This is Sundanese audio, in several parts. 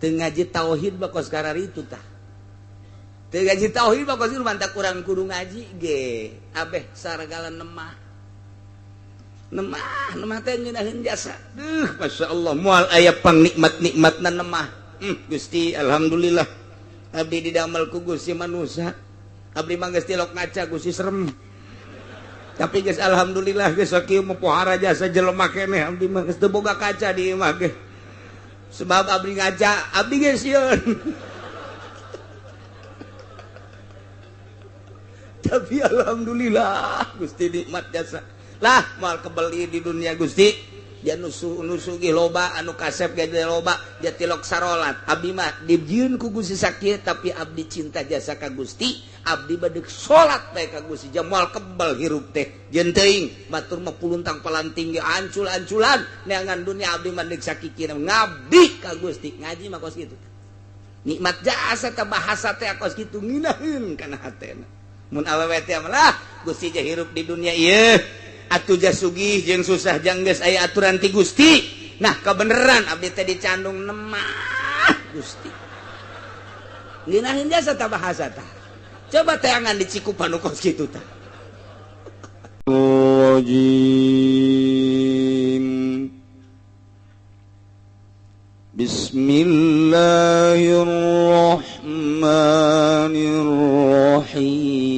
Teu ngaji tauhid mah kos kararitu tah. Teu ngaji tauhid mah kos kitu mantak urang kudu ngaji ge. Abeh saragala nemah. Nemah, nemah teh ngeunaheun jasa. Duh, masyaallah moal aya pangnikmat-nikmatna nemah. Gusti alhamdulillah. Abdi didamel ku Gusti manusa. Abdi mah geus tilok ngaca Gusti serem. Tapi geus alhamdulillah geus sakieu mah pohara jasa jelema keneh abdi mah geus teu boga kaca di imah ge. Sebab abdi ngaca, abdi geus sieun. Tapi alhamdulillah Gusti nikmat jasa. Lah moal kebeli di dunia Gusti. Dia nusu ge loba anu kasep ge loba, dia tilok sarolat. Abdi mah dijieun ku Gusti sakieu tapi abdi cinta jasa ka Gusti. Abdi badeg salat bae ka Gusti moal kebel hirup teh. Jeung teuing batur mah puluntang palanting ge ancul-anculan neangan dunia abdi mah deuk sakikina ngabdi ka Gusti. Ngaji mah kos kitu. Nikmat jasa teh bahasa teh kos kitu nginaheun kana hatena. Mun awewe teh mah lah Gusti je hirup di dunia ieu. Atuh jasugih jeung susah jang geus aya aturan ti Gusti. Nah kebeneran abdi teh dicandung nemah Gusti. Nginaheun jasa tah bahasa tah. Coba teangan di Cikupa nu kos kitu tah. Bismillahirrahmanirrahim.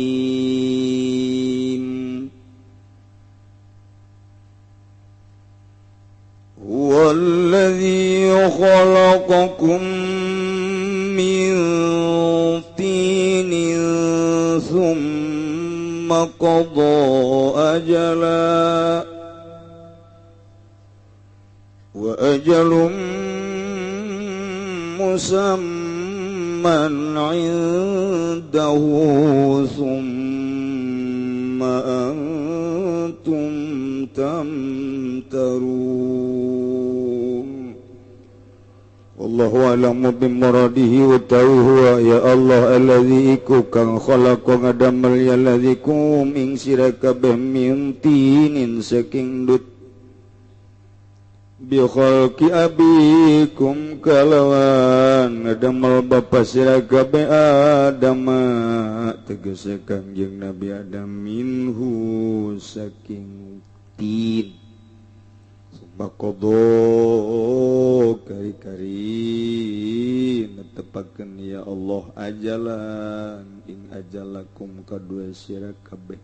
Huwallazi khalaqakum min tinin thumma qada ajala wa ajalun musamman 'indahu thumma antum tamtarun. Wallahu a'lamu bimuradihi wa ta'uhu ya Allah alladzi iku kang khalaqa ngadamel ya alladzi kum ing sira kabeh min tinin saking dut bi khalqi abikum kalawan ngadamel bapa sira kabeh Adam tegese Kangjeng Nabi Adam minhu saking tin. Bakodo kari-kari netepakeun ya Allah ajalan ing ajalakum kadue sira kabeh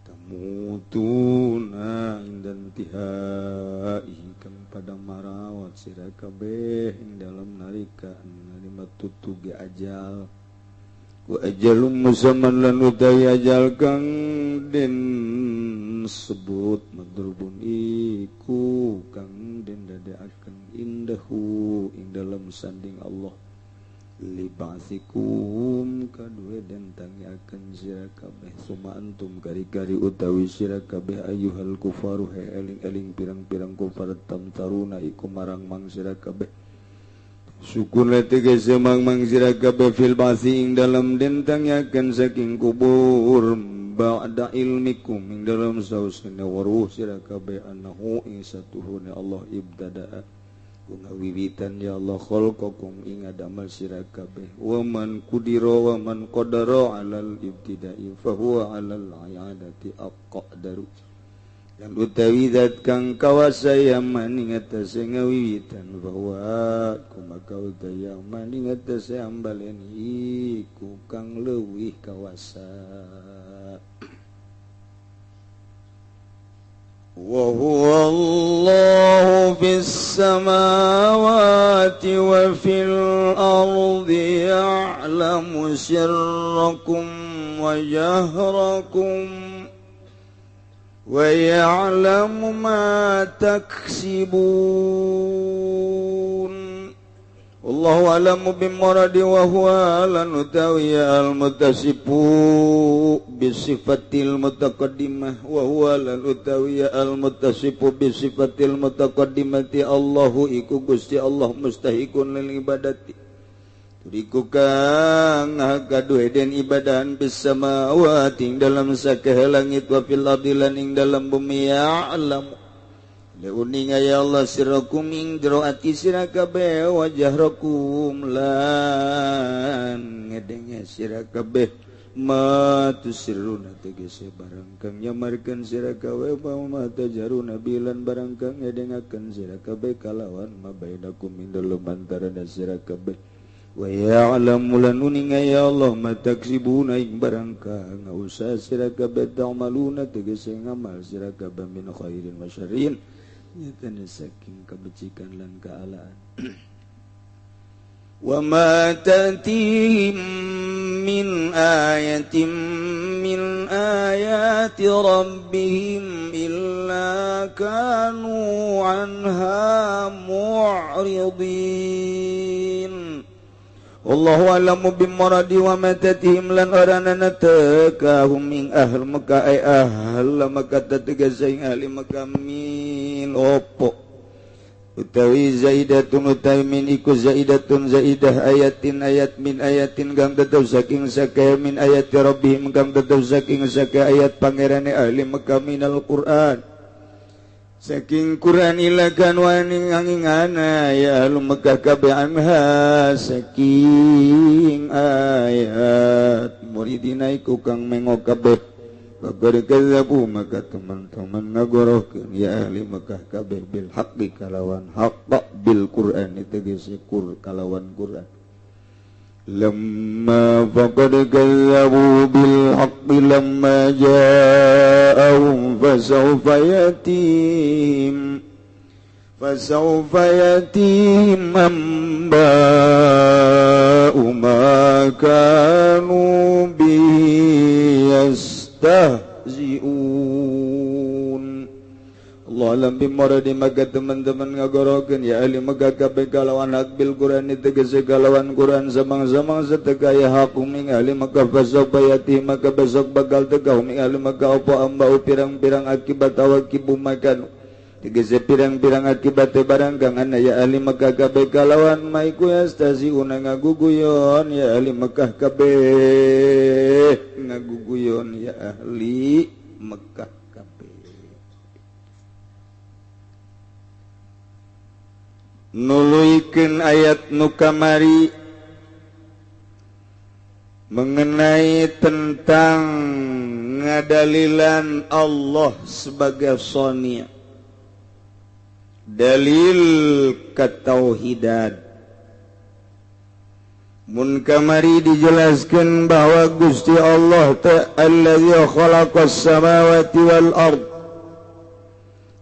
tamutuna indan tihai kang pada marawat sira kabeh ing dalam nalika narima tutuge ajal wa ajalum musamman lan utawi ajal kang den sebut madrubun iku kang den dadekaken indahu ing dalam sanding Allah libasikum kadue den tangiakeun sira kabeh suma antum kari-kari utawi sira kabeh ayyuhal kufaru he eling-eling pirang-pirang kufar tamtaruna iku marang mang sira kabeh syukur tegese mang-mang sira kabeh fil basi ing dalam den tangiakeun saking kubur ba'da ilmikum ing dalam sausna waruh sira kabeh annahu ing satuhune Allah ibtada'a ku ngawiwitan ya Allah khalqakum ing ngadamel sira kabeh wa man qudira wa man qadara 'alal ibtida'i fa huwa 'alal i'adati aqdaru lan utawi zat kang kawasa yaman ing atase ngawiwitan bahwa kumaka utawi yaman ing atase ambalen iku kang leuwih kawasa. Wa huwa Allahu fis samawati wa fil ardi ya'lamu sirrakum wa jahrakum wa ya'lamu ma taksibun. Wallahu a'lamu bimuradi wa huwa lan utawi al-muttasifu bisifatil mutaqaddimah wa huwa lan utawi al-muttasifu bisifatil mutaqaddimati Allahu iku Gusti Allah mustahiqun lil ibadati Iku kang gaduh den ibadahan bis samawati ing dalam sakeh langit wa fil ardi lan ing dalam bumi ya'lamu Leuninga ya Allah sirrakum ing jero ati sira kabeh wa jahrakum lan ngedenge sira kabeh ma tusirruna tegese barang kang nyamarkeun sira kabeh wa ma tajaruna bilan barang kang ngedengakeun sira kabeh kalawan ma bainakum ing dalem antarana sira kabeh wa ya'lamu lan uninga ya Allah ma taksibuna ing barang kang usaha sira kabeh ta'maluna tegese ngamal sira kabeh min khairin wa syarrin nyatane saking kebecikan lan kealaan. Wa ma ta'tihim min ayatin min ayati rabbihim illa kanu anha mu'ridin. Allahu a'lamu bimuradi wa ma ta'tihim lan arana takahum ing ahl Makkah ay ahl Makkah tetegese ing ahli Makkah min opo utawi zaidatun utawi min iku zaidatun zaidah ayatin ayat min ayatin kang tetep saking sakae min ayati rabbihim kang tetep saking sakae ayat pangerane ahli Makkah minal Qur'an saking Qur'an ilakan wani angingana ya ahli Makkah kabeh anha saking ayat muridina iku kang mengo kabeh Faqad kadzabu maka teman-teman ngagorohkeun ya ahli Makkah kabeh bil haqqi kalawan haqq bil Qur'an tegese kur kalawan Qur'an lamma faqad kadzabu bil haqqi lamma ja'ahum fasawfa yatihim amba'u ma kanu bihi yastahzi'un. Allah alam bimuradi maka teman-teman ngagorokeun ya ahli Makkah kabeh kalawan hak bil Qur'an tegese kalawan Qur'an samang-samang seteka ya hak ing ahli Makkah fasawfa yati maka besok bakal teka ing ahli Makkah apa ambau pirang-pirang akibat awakibu makan tegese pirang-pirang akibat barang kang ana ya ahli Makkah kabeh kalawan maiku yastahzi'un ngaguguyon ya ahli Makkah kabeh ngaguguyon ya ahli Makkah kabeh. Nuluikeun ayat nu kamari mengenai tentang ngadalilan Allah sebagai shoni', dalil ketauhidan. Mun kamari dijelaskan bahwa Gusti Allah ta'ala allazi khalaqas samawati wal ard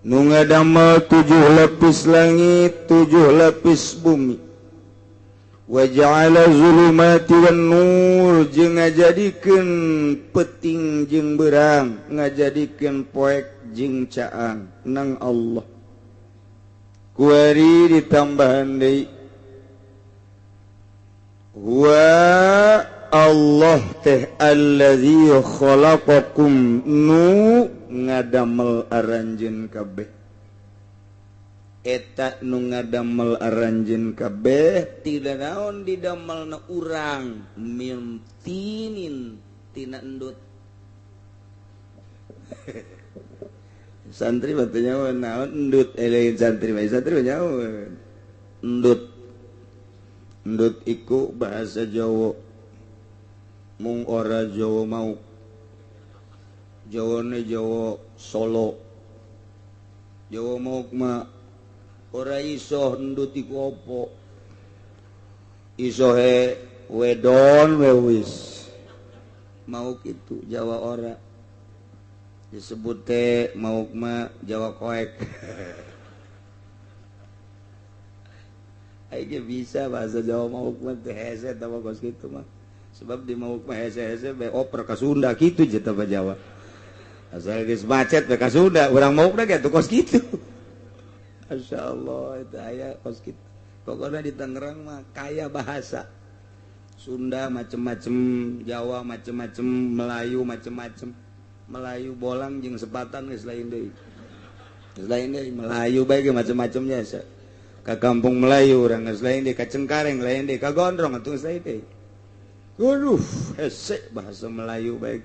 nu ngadamel 7 lapis langit 7 lapis bumi wa ja'ala zulumati wan nur jeung ngajadikeun peuting jeung beurang ngajadikeun poek jeung caang nang Allah. Kuari ditambahan deui wa Allah teh allazi khalaqakum nu ngadamel aranjeun kabeh eta nu ngadamel aranjeun kabeh tidak naon didamelna urang min tinin tina endut. Santri batu nyawa naon endut lain santri mah santri nyawa endut. Endut iku bahasa Jawa mung ora Jawa mau Jawane Jawa Solo Jawa mau mah ora iso endut iku apa iso he wedon we wis mau kitu Jawa ora disebut teh mau mah Jawa koek. Aing bisa bahasa Jawa mau mah teh hese tah kos kitu mah sebab di mau mah hese-hese be oper ka Sunda kitu je tah Jawa asal geus macet be ka Sunda urang mau mah kitu kos kitu. Masyaallah itu aya kos kitu. Pokoknya di Tangerang mah kaya bahasa Sunda macem-macem, Jawa macem-macem, Melayu macem-macem. Melayu bolang jeung sepatan geus lain deui. Geus lain deui Melayu bae ge macem-macemnya asa. Ka kampung Melayu urang geus lain deui, ka Cengkareng lain deui, ka Gondrong atuh geus lain deui. Waduh, hese bahasa Melayu bae.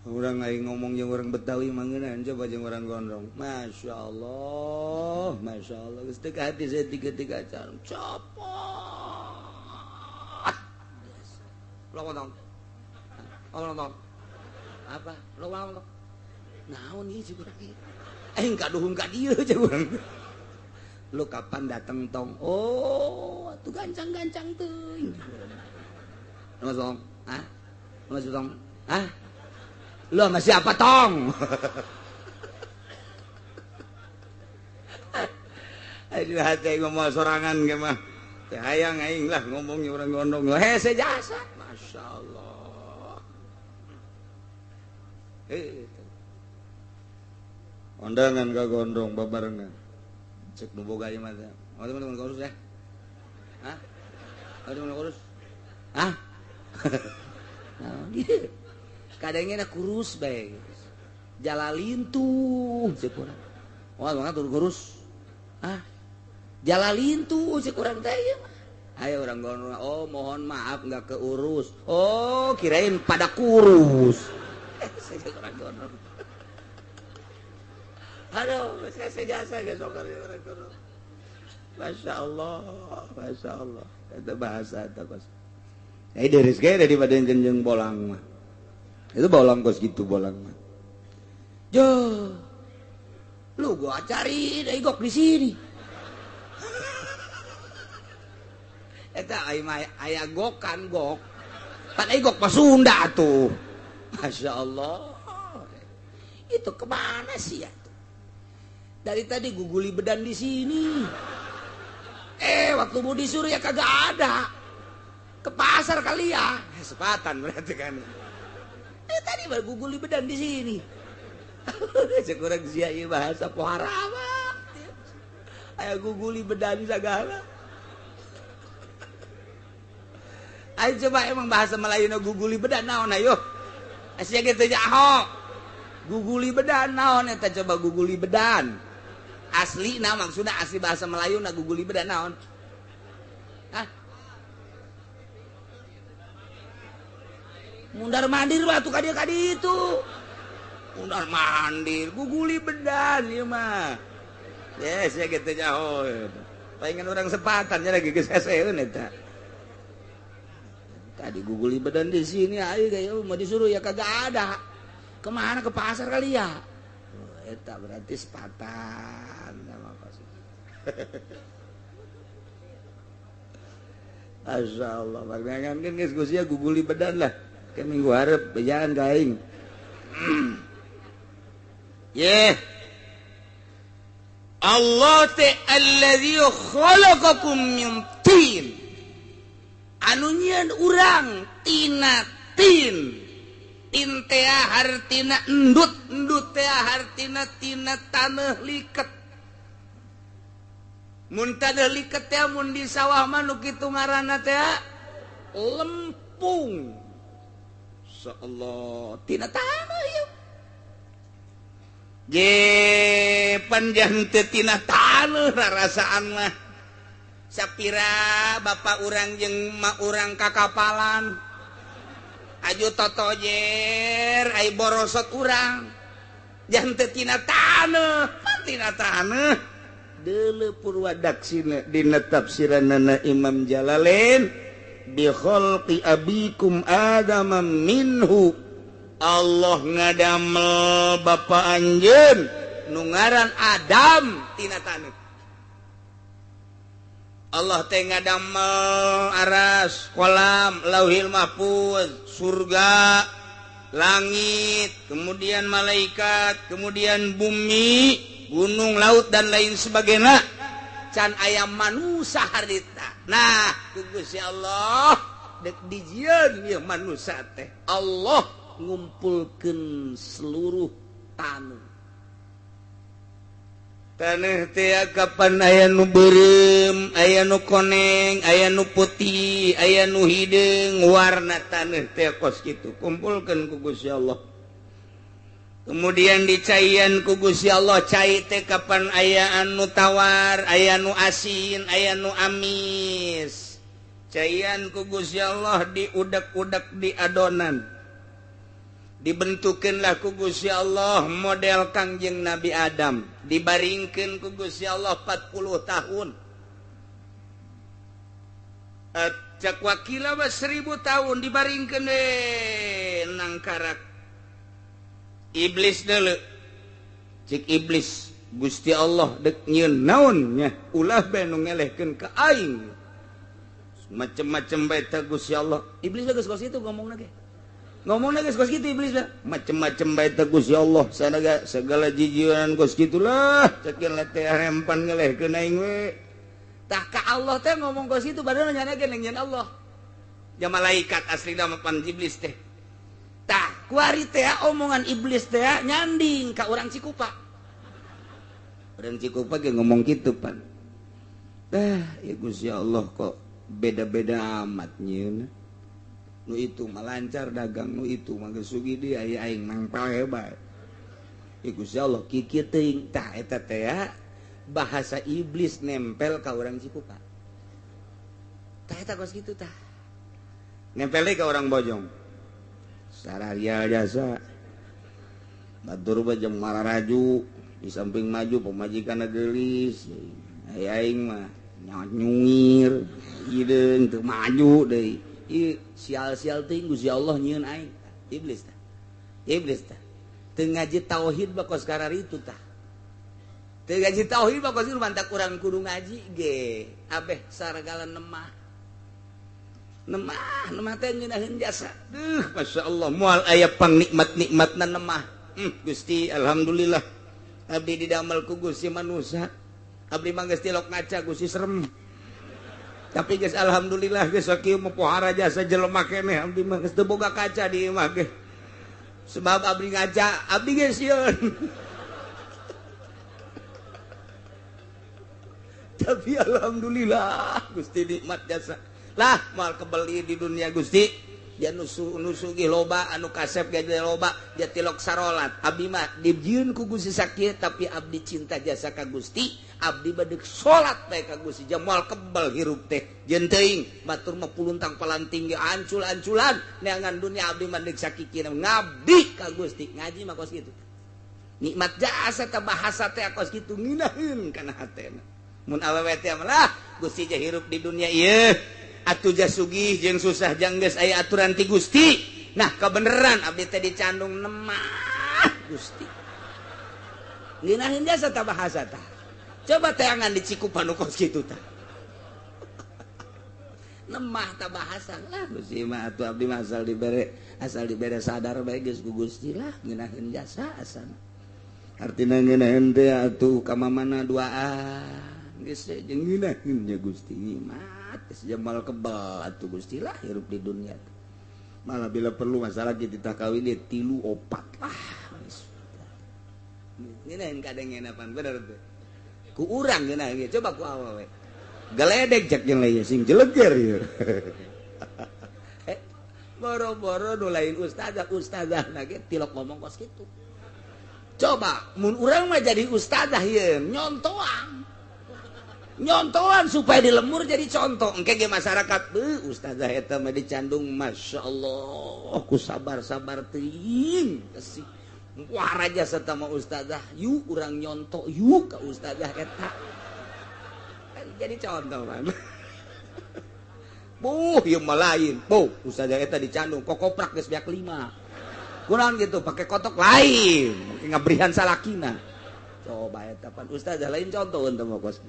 Urang aing ngomong jeung urang Betawi mangeunaan coba jeung urang Gondrong. Masya Allah, Masya Allah. Geus teu ka hati saya tiga-tiga acara. Copot. Lo ngomong. Lo ngomong. Apa? Lo ngomong. Naon ieu cek urang ieu? Aing kaduhung ka dieu cek urang. Lu kapan dateng tong? Oh, atuh gancang-gancang teuing. Mas tong? Hah? Mas tong? Hah? Lu sama siapa tong? Aduh hati ngomong sorangan ge mah. Teh hayang aing lah ngomongnya urang Gondrong. Hese jasa. Masya Allah. Undangan ka Gondrong babarengan. Cek nu boga ieu mah teh. Oh, teman-teman kurus ya. Hah? Oh, teman kurus. Hah? Nah, gitu. Kadangnya kurus bae. Jalalin tuh cek urang. Wah, banget tur kurus. Hah? Jalalin tuh cek urang teh ieu mah. Ayo urang Gondrong, oh mohon maaf enggak keurus. Oh, kirain pada kurus. Saya urang Gondrong. Aduh, saya jasa geus urang Gondrong. Masya Allah, Masya Allah. Eta bahasa eta kos. Eh deres ge daripada jeung bolang mah. Itu bolang kos gitu bolang mah. Jo. Lu gua cari deui gok di sini. Eta aya gokan gok. Pan ai gok mah Sunda atuh. Masya Allah. Itu kemana sih ya? Dari tadi guguli bedan di sini. Waktu mau disuruh ya kagak ada. Ke pasar kali ya. Sepatan berarti kan. Tadi baru guguli bedan di sini. Sekurang sia ieu bahasa pohara mah. Aya guguli bedan sagala. Ayo coba emang bahasa Melayu nu guguli bedan naon ayo. Sia ge teu nyaho. Guguli bedan naon eta coba guguli bedan. Asli nah maksudna asli bahasa Melayu na guguli bedan naon? Hah? Mundar mandir batu ka dieu itu. Mundar mandir guguli bedan ieu mah. Yes, ya gitu nyaho. Palingan urang sepatan nya lagi geus heseun eta. Tadi guguli bedan di sini ayo gaya mau disuruh ya kagak ada. Kemana ke pasar kali ya? Oh, eta berarti sepatan sama pasar. Masya Allah, barengan kan geus geus guguli bedan lah. Ke minggu hareup bejaan ka aing. Ye. Allah teh allazi khalaqakum min tin. Anu nyieun urang tina tin. Tin teh hartina endut, endut teh hartina tina taneuh liket. Mun taneuh liket teh mun di sawah mah nu kitu ngaranna teh lempung. Insyaallah tina taneuh ieu. Je panjang teh tina taneuh rarasaan mah. Sapira bapak urang jeung mak urang kakapalan. Aju totojer ai borosot urang. Jangan teu tina taneuh, pan tina taneuh. Deuleu purwadaksina dina tafsiranana Imam Jalalain bi khalqi abikum Adama minhu. Allah ngadamel bapa anjeun nu ngaran Adam tina taneuh. Allah teh ngadamel aras, kolam, lauhil mahfuz, surga, langit, kemudian malaikat, kemudian bumi, gunung, laut dan lain sebagainya. Can aya manusa harita. Nah, ku Gusti Allah dek dijieun ieu manusa teh. Allah ngumpulkeun seluruh taneuh. Taneuh teh kapan aya nu beureum, aya nu koneng, aya nu putih, aya nu hideung, warna taneuh teh kos kitu. Kumpulkeun ku Gusti Allah. Kemudian dicaian ku Gusti Allah, cai teh kapan aya anu tawar, aya nu asin, aya nu amis. Caian ku Gusti Allah diudek-udek di adonan. Dibentukkeunlah ku Gusti Allah model Kangjeng Nabi Adam, dibaringkeun ku Gusti Allah 40 tahun. Cak wakila mah 1000 tahun dibaringkeun we nangkarak. Iblis deuleu. Cik iblis Gusti Allah dek nyieun naon nya ulah bae nu ngelehkeun ka aing. Macem-macem bae teh Gusti Allah. Iblis geus kos kitu ngomongna ge. Ngomongna geus kos kitu iblis mah. Macem-macem bae teh Gusti Allah. Sanaga segala jijieunan kos kitulah. Cekin teh rempan ngelehkeun aing we. Tah ka Allah teh ngomong kos kitu padahal nyana ge nyieun Allah. Ja malaikat aslina mah pan iblis teh. Tah kuari teh omongan iblis teh nyanding ka urang Cikupa. Urang Cikupa ge ngomong kitu pan. Tah ya Gusti Allah kok beda-beda amat nyieun. Nu itu mah lancar dagang, nu itu mah geus sugih deui aya aing mangpal bae. Ya Gusti Allah kikieu teuing. Tah eta teh bahasa iblis nempel ka urang Cikupa. Tah eta kos kitu tah. Nempel deui ka urang Bojong. Sararia jasa. Batur mah jeung mararaju, di samping maju pamajikanna geulis. Aya aing mah nyuir, hideung teu maju deui. Ieu sial-sial teuing Gusti Allah nyieun aing. Iblis tah. Iblis tah. Teu ngaji tauhid mah kos kararitu tah. Teu ngaji tauhid mah kos kitu mantak urang kudu ngaji ge. Abeh saragala nemah. Nemah, nemah teh ngeunaheun jasa. Duh, masyaallah moal aya pangnikmat-nikmatna nemah. Gusti alhamdulillah. Abdi didamel ku Gusti manusa. Abdi mah geus tilok ngaca Gusti serem. Tapi geus alhamdulillah geus sakieu mah pohara jasa jelema keneh abdi mah geus teu boga kaca di imah ge. Sebab abdi ngaca, abdi geus sieun. Tapi alhamdulillah Gusti nikmat jasa. Lah moal kebeli di dunia Gusti. Dia nusu ge loba anu kasep ge loba, dia tilok sarolat. Abdi mah dijieun ku Gusti sakieu tapi abdi cinta jasa ka Gusti, abdi badeg salat bae ka Gusti. Moal kebel hirup teh. Jeung teuing batur mah puluntang palanting ge ancul-anculan neangan dunia abdi mah deuk sakikina ngabdi ka Gusti. Ngaji mah kos kitu. Nikmat jasa teh bahasa teh kos kitu ngeunaheun kana hatena. Mun awewe teh mah lah Gusti je hirup di dunia ieu. Atuh sugih jeung susah jang geus aya aturan ti Gusti. Nah kebeneran abdi teh dicandung nemah Gusti. Ngeunaheun jasa tah bahasa tah. Coba teangan di Cikupa nu kos kitu tah. Nemah tah bahasa lah Gusti mah atuh abdi mah asal dibere sadar bae geus ku Gusti lah ngeunaheun jasa asana. Artina ngeunaheun teh atuh ka mamana duaan geus jeung ngeunaheun nya Gusti mah. Jamal kebal atuh Gusti lah hirup di dunia. Malah bila perlu masalah kita kawin dia 3 4 lah. Ngeunaheun kadengeun apaan bener teh. Ku urang geunah ge coba ku awewe. Geledek cek jeung lain sing jeleger ieu. Boro-boro nu lain ustazah, ustazah ge tilok ngomong kos kitu. Coba mun urang mah jadi ustazah ieu nyontoan. Nyontoan supaya di lemur jadi contoh. Engke ge masyarakat beuh ustazah eta mah dicandung masyaallah ku sabar-sabar teuing kasih. Wah raja serta mah ustazah yuk urang nyontok yuk ka ustazah eta. Kan jadi contoh man. Buh ieu mah lain. Buh ustazah eta dicandung kokoprak geus beak 5. Kunaon gitu pake kotok lain, pake ngabrihan salakina. Coba eta pan ustazah lain contoh teu mah kos.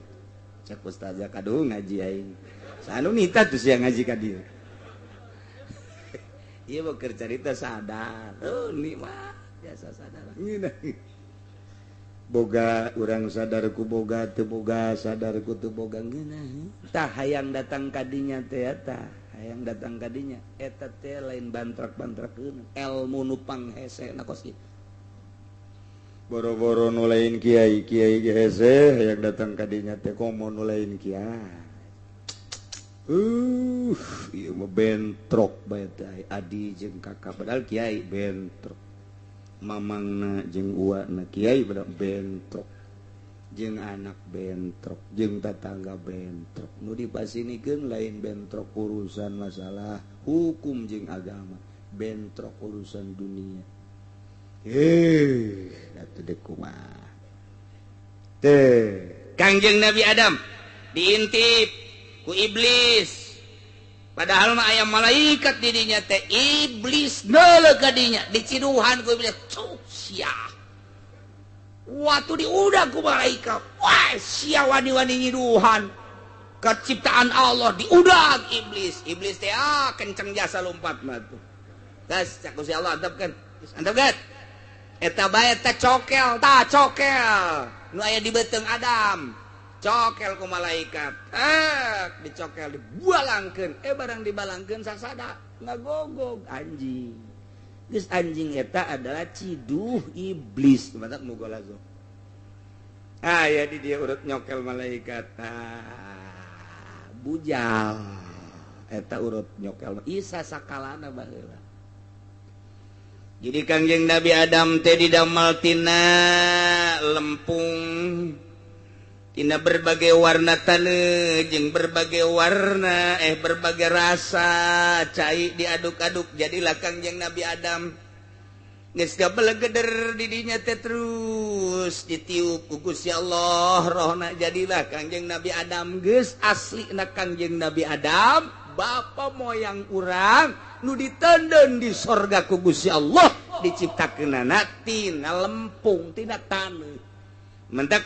Cek ustazah kaduh ngaji aing. Sanu nita tuh sia ngaji ka dieu. Ieu mah keur carita sadar. Oh nikmat jasa sadar. Ngeunah. Boga urang sadar ku boga teu boga sadar ku teu boga ngeunah. Tah hayang datang ka dinya teh eta, hayang datang ka dinya eta teh lain bantrak-bantrakeun elmu nu panghesena kos kitu. Boro-boro nu lain kiai, kiai ge hese hayang datang ka dinya teh komo nu lain kiai. Ieu mah bentrok bae teh adi jeung kakak padahal kiai bentrok. Mamangna jeung uana kiai padahal bentrok. Jeung anak bentrok, jeung tatangga bentrok. Nu dipasinikeun lain bentrok urusan masalah hukum jeung agama, bentrok urusan dunia. Atuh deuk kumaha teh Kangjeng Nabi Adam diintip ku iblis. Padahal mah aya malaikat didinya teh, iblis neuleuh ka dinya diciduhan ku iblis. Cuk sia. Waktu diudag ku malaikat. Wah, sia wani-wani nyiduhan keciptaan Allah, diudag iblis. Iblis teh kenceng jasa lompat mah tuh. Gas cak Gusti Allah antepkeun. Antepkeun. Eta bae teh cokel, tah cokel. Nu aya di beuteung Adam. Cokel ku malaikat. Dicokel dibalangkeun. Barang dibalangkeun sasada ngagogog anjing. Geus anjing eta adalah ciduh iblis. Mantap nu golazo. Ah ya di dia urut nyokel malaikat. Bujal eta urut nyokel isa sakalana baheula. Jadi Kangjeng Nabi Adam teh didamel tina lempung, tina berbagai warna taneuh jeung berbagai warna berbagai rasa cai diaduk-aduk jadilah Kangjeng Nabi Adam. Geus gabelegeder di dinya teh terus ditiup ku Gusti Allah rohna jadilah Kangjeng Nabi Adam. Geus aslina Kangjeng Nabi Adam bapa moyang urang nu ditenden di sorga ku Gusti Allah diciptakeunana tina lempung tina taneuh. Mentak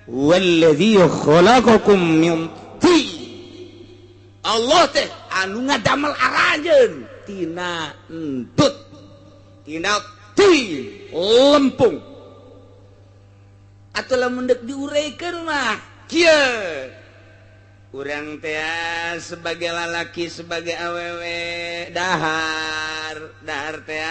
wallazi khalaqakum min tin. Allah teh anu ngadamel aranjeun tina entut, tina tin lempung. Atuh lamun deuk diureikeun mah kieu. Urang teh sebagai lalaki sebagai awewe dahar dahar teh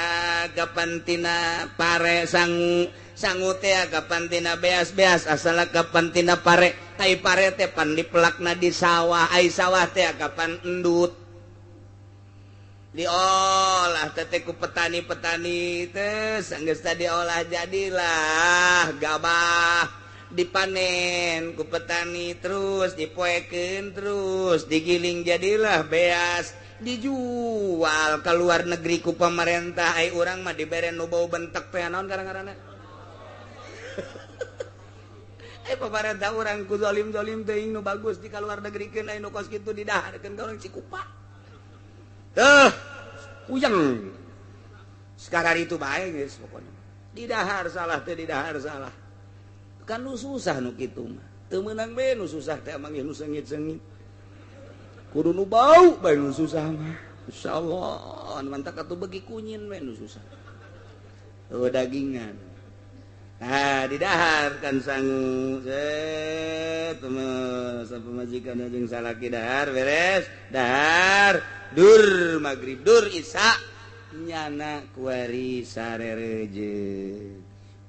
kapan tina pare sangu sangu teh kapan tina beas-beas asal kapan tina pare tai pare teh pan dipelakna di sawah ai sawah teh kapan endut diolah teh ku petani-petani teh sanggeus tadi diolah jadilah gabah dipanen ku petani terus dipoekeun terus digiling jadilah beas dijual ke luar negeri ku pemerintah. Ai urang mah dibere nu bau bentek teh naon karang-karana. Ai pemerintah urang ku zalim-zalim teuing nu bagus di ka luar negrikeun ai nu kos kitu didaharkeun ka urang Cikupa. Tuh puyeng. Sekarang itu bae geus pokona. Didahar salah teh didahar salah. Kan nu susah nu kitu mah. Teu meunang bae nu susah teh emang nu sengit-sengit. Kudu nu bau bae nu susah mah. Insyaallah mantak atuh beuki kunyin bae nu susah. Oh dagingan. Nah, didahar kan sangu set pemajikan jeung salaki dahar beres dahar dur magrib dur isya nyana kuari sarereje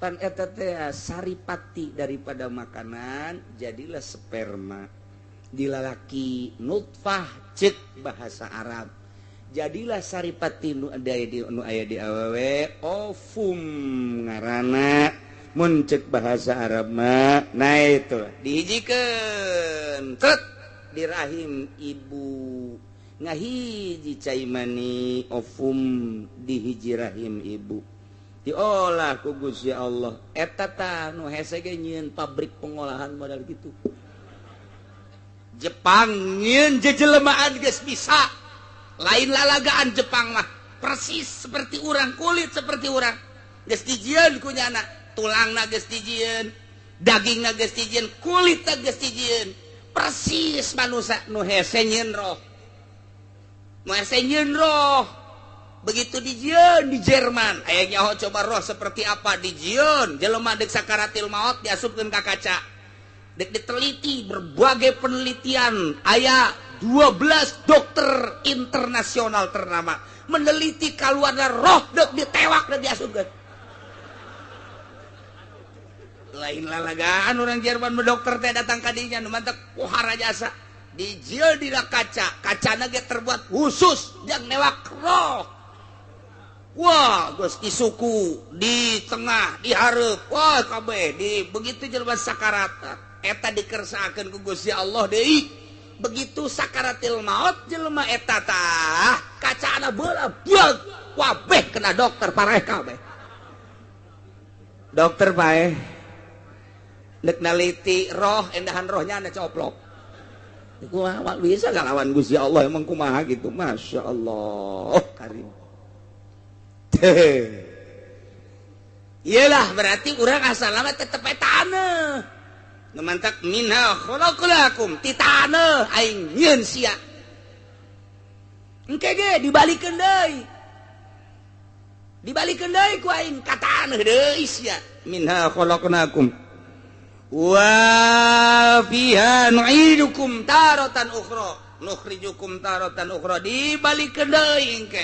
pan eta teh saripati daripada makanan jadilah sperma dilalaki nutfah ceuk bahasa Arab jadilah saripati nu aya di awewe ovum ngaranna mun ceuk bahasa Arab mah nah itu dihijikeun tret di rahim ibu ngahiji cai mani ovum di hiji rahim ibu diolah ku Gusti Allah eta tah nu hese ge nyieun pabrik pengolahan modal kitu Jepang nyieun jejelemaan geus bisa lain lalagaan Jepang mah persis seperti urang kulit seperti urang geus dijieun ku nyana tulangna geus dijieun dagingna geus dijieun kulitna geus dijieun persis manusia nu hese nyieun roh nu hese nyieun roh begitu dijieun di Jerman aya nyaho coba roh seperti apa dijieun jelema deuk sakaratil maot diasupkeun ka kaca deuk diteliti berbagai penelitian aya 12 dokter internasional ternama meneliti kaluarna roh deuk ditewak deuk diasupkeun lain lalagaan orang Jerman dokter teh datang ka dinya nu mantak pohara jasa dijieun dina kaca kacana ge terbuat khusus jang newak roh wah geus di suku di tengah di hareup wah kabeh di begitu jelema sakarat eta dikersakeun ku Gusti Allah deui begitu sakaratil maut jelema eta tah kacana beula buag kabeh kena dokter pareh kabeh Dokter paeh. Nek naliti roh endahan rohnya anda coplok. Kumaha bisa ngalawan Gusti Allah emang kumaha gitu. Masya Allah karim. Iyalah berarti urang asal lama tetep taneuh. Nu mantak minha khalaqnakum ti taneuh aing nyieun sia. Engke ge dibalikeun deui. Dibalikeun deui ku aing ka taneuh deui sia. Minha khalaqnakum wa fiha nu'idukum taratan ukhra nukhrijukum taratan ukhra dibalikeun deui engke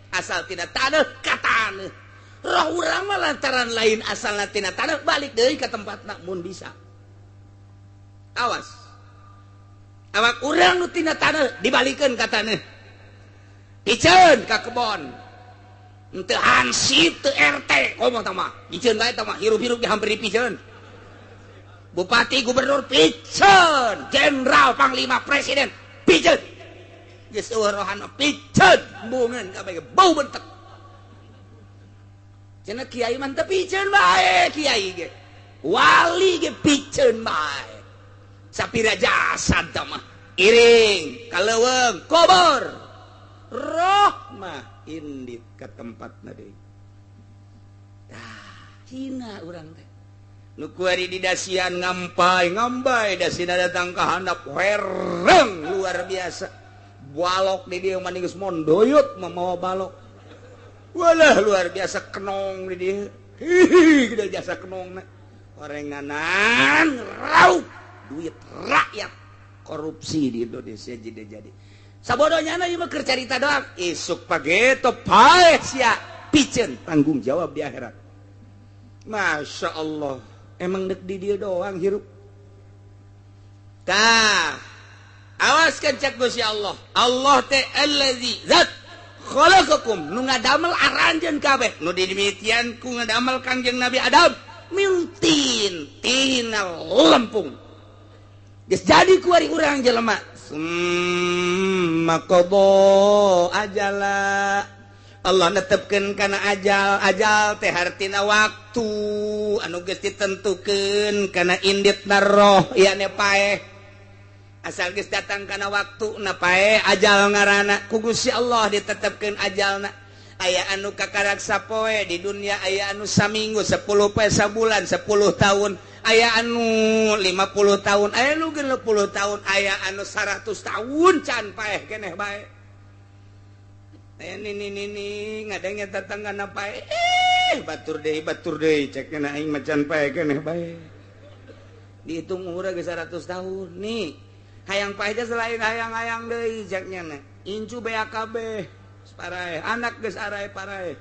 asal tina taneuh ka taneuh. Roh urang mah lantaran lain asalna tina taneuh balik deui ka tempatna mun bisa. Awas. Awak urang nu tina taneuh dibalikeun ka taneuh. Piceun ka kebon. Henteu hansip teu RT komo tah mah. Piceun bae tah mah hirup-hirup ge hampir dipiceun. Bupati, gubernur piceun, jenderal, panglima, presiden piceun. Geus eueuh rohana piceun, embungeun kabeh bau bentek. Cenah kiai mah teu piceun bae kiai ge. Wali ge piceun bae. Sapira jasad tah mah iring ka leuweung kubur. Roh mah indit ka tempatna deui. Tah, hina urang teh. Nu kuari di dasian ngampai ngambai dasina datang ka handap wereng luar biasa. Balok di dieu mah geus mondoyot mamawa balok. Walah luar biasa kenong di dieu. Hihi gede jasa kenongna. Orenganan raup duit rakyat korupsi di Indonesia jadi. Sabodonya na ieu mah keur carita doang. Isuk pageto paeh sia piceun tanggung jawab di akhirat. Masya Allah. Emang dek di dia doang hirup. Tah, awaskan cek Gusti Allah. Allah teh allazi zat khalaqakum nu ngadamel aranjeun kabeh. Nu dimikian ku ngadamel Kangjeng Nabi Adam min tin tina lempung. Geus jadi ku ari urang jelema. Summa qada ajala. Allah netepkeun kana ajal, ajal teh hartina waktu anu geus ditentukeun kana inditna roh yakni paeh. Asal geus datang kana waktuna paeh ajal ngaranna ku Gusti Allah ditetepkeun ajalna. Aya anu kakarak sapoe di dunia, aya anu saminggu, 10 poe sabulan, 10 tahun, aya anu 50 tahun, aya anu 60 tahun, aya anu 100 tahun can paeh keneh bae. Nini ngadengnya tetangga napa batur deui cek na aing macan pae keneh bae. Dihitung umurna geus 100 tahun nih. Hayang pae teh selain hayang-hayang deui ceknya na. Incu BAKB parae, anak geus arae parae.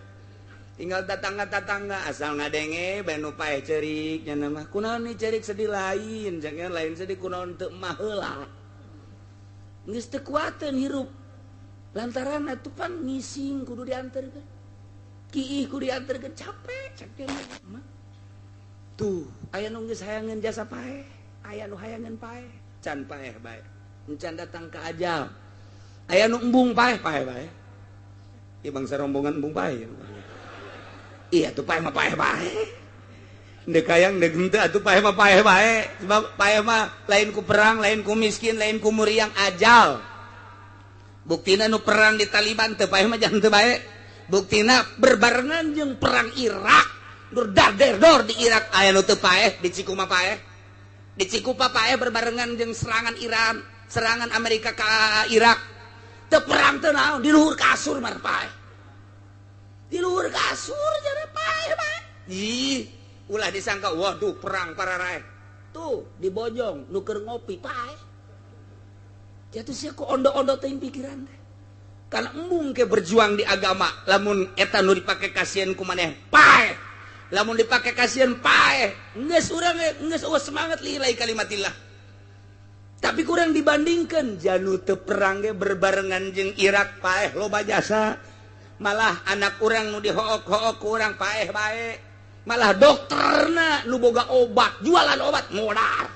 Tinggal tetangga-tetangga asal ngadenge bae nu pae ceurik nya mah. Kunaon nih ceurik sedih lain, ceknya lain sedih kunaon teu mah heula. Geus teu kuateun hirup. Lantaran atuh pan ngising kudu diantarkeun. Kiih kudu diantarkeun capek cek mah. Tuh, aya nu geus hayangeun jasa paeh, aya nu hayangeun paeh, can paeh bae. Encan datang ka ajal. Aya nu embung paeh, paeh bae. Ieu bangsa rombongan embung paeh. Iya tuh paeh mah paeh bae. Ndek hayang ndek henteu atuh paeh mah paeh bae. Sebab paeh mah lain ku perang, lain ku miskin, lain ku muriang ajal. Buktina nu perang di Taliban teu paeh mah jangan teu bae. Buktina berbarengan jeung perang Irak. Nur dar-der-dor di Irak aya nu teu paeh, di Cikuma paeh. Di Cikupa paeh berbarengan jeung serangan Iran, serangan Amerika ka Irak. Teu perang teu naon, di luhur kasur mah paeh. Di luhur kasur jare paeh bae. Ih, ulah disangka waduh perang pararaeh. Tuh di Bojong nu keur ngopi paeh. Jatuh sia ku ondo-ondo teuing pikiran teh. Kana embung ke berjuang di agama, lamun eta nu dipake kasihan ku maneh paeh. Lamun dipake kasihan paeh, geus urang geus eueuh semangat lillahi kalimatillah. Tapi kurang dibandingkeun janu teu perang ge berbarengan jeung Irak paeh loba jasa. Malah anak urang nu dihook-hook ku urang paeh bae. Malah dokterna nu boga obat, jualan obat modar.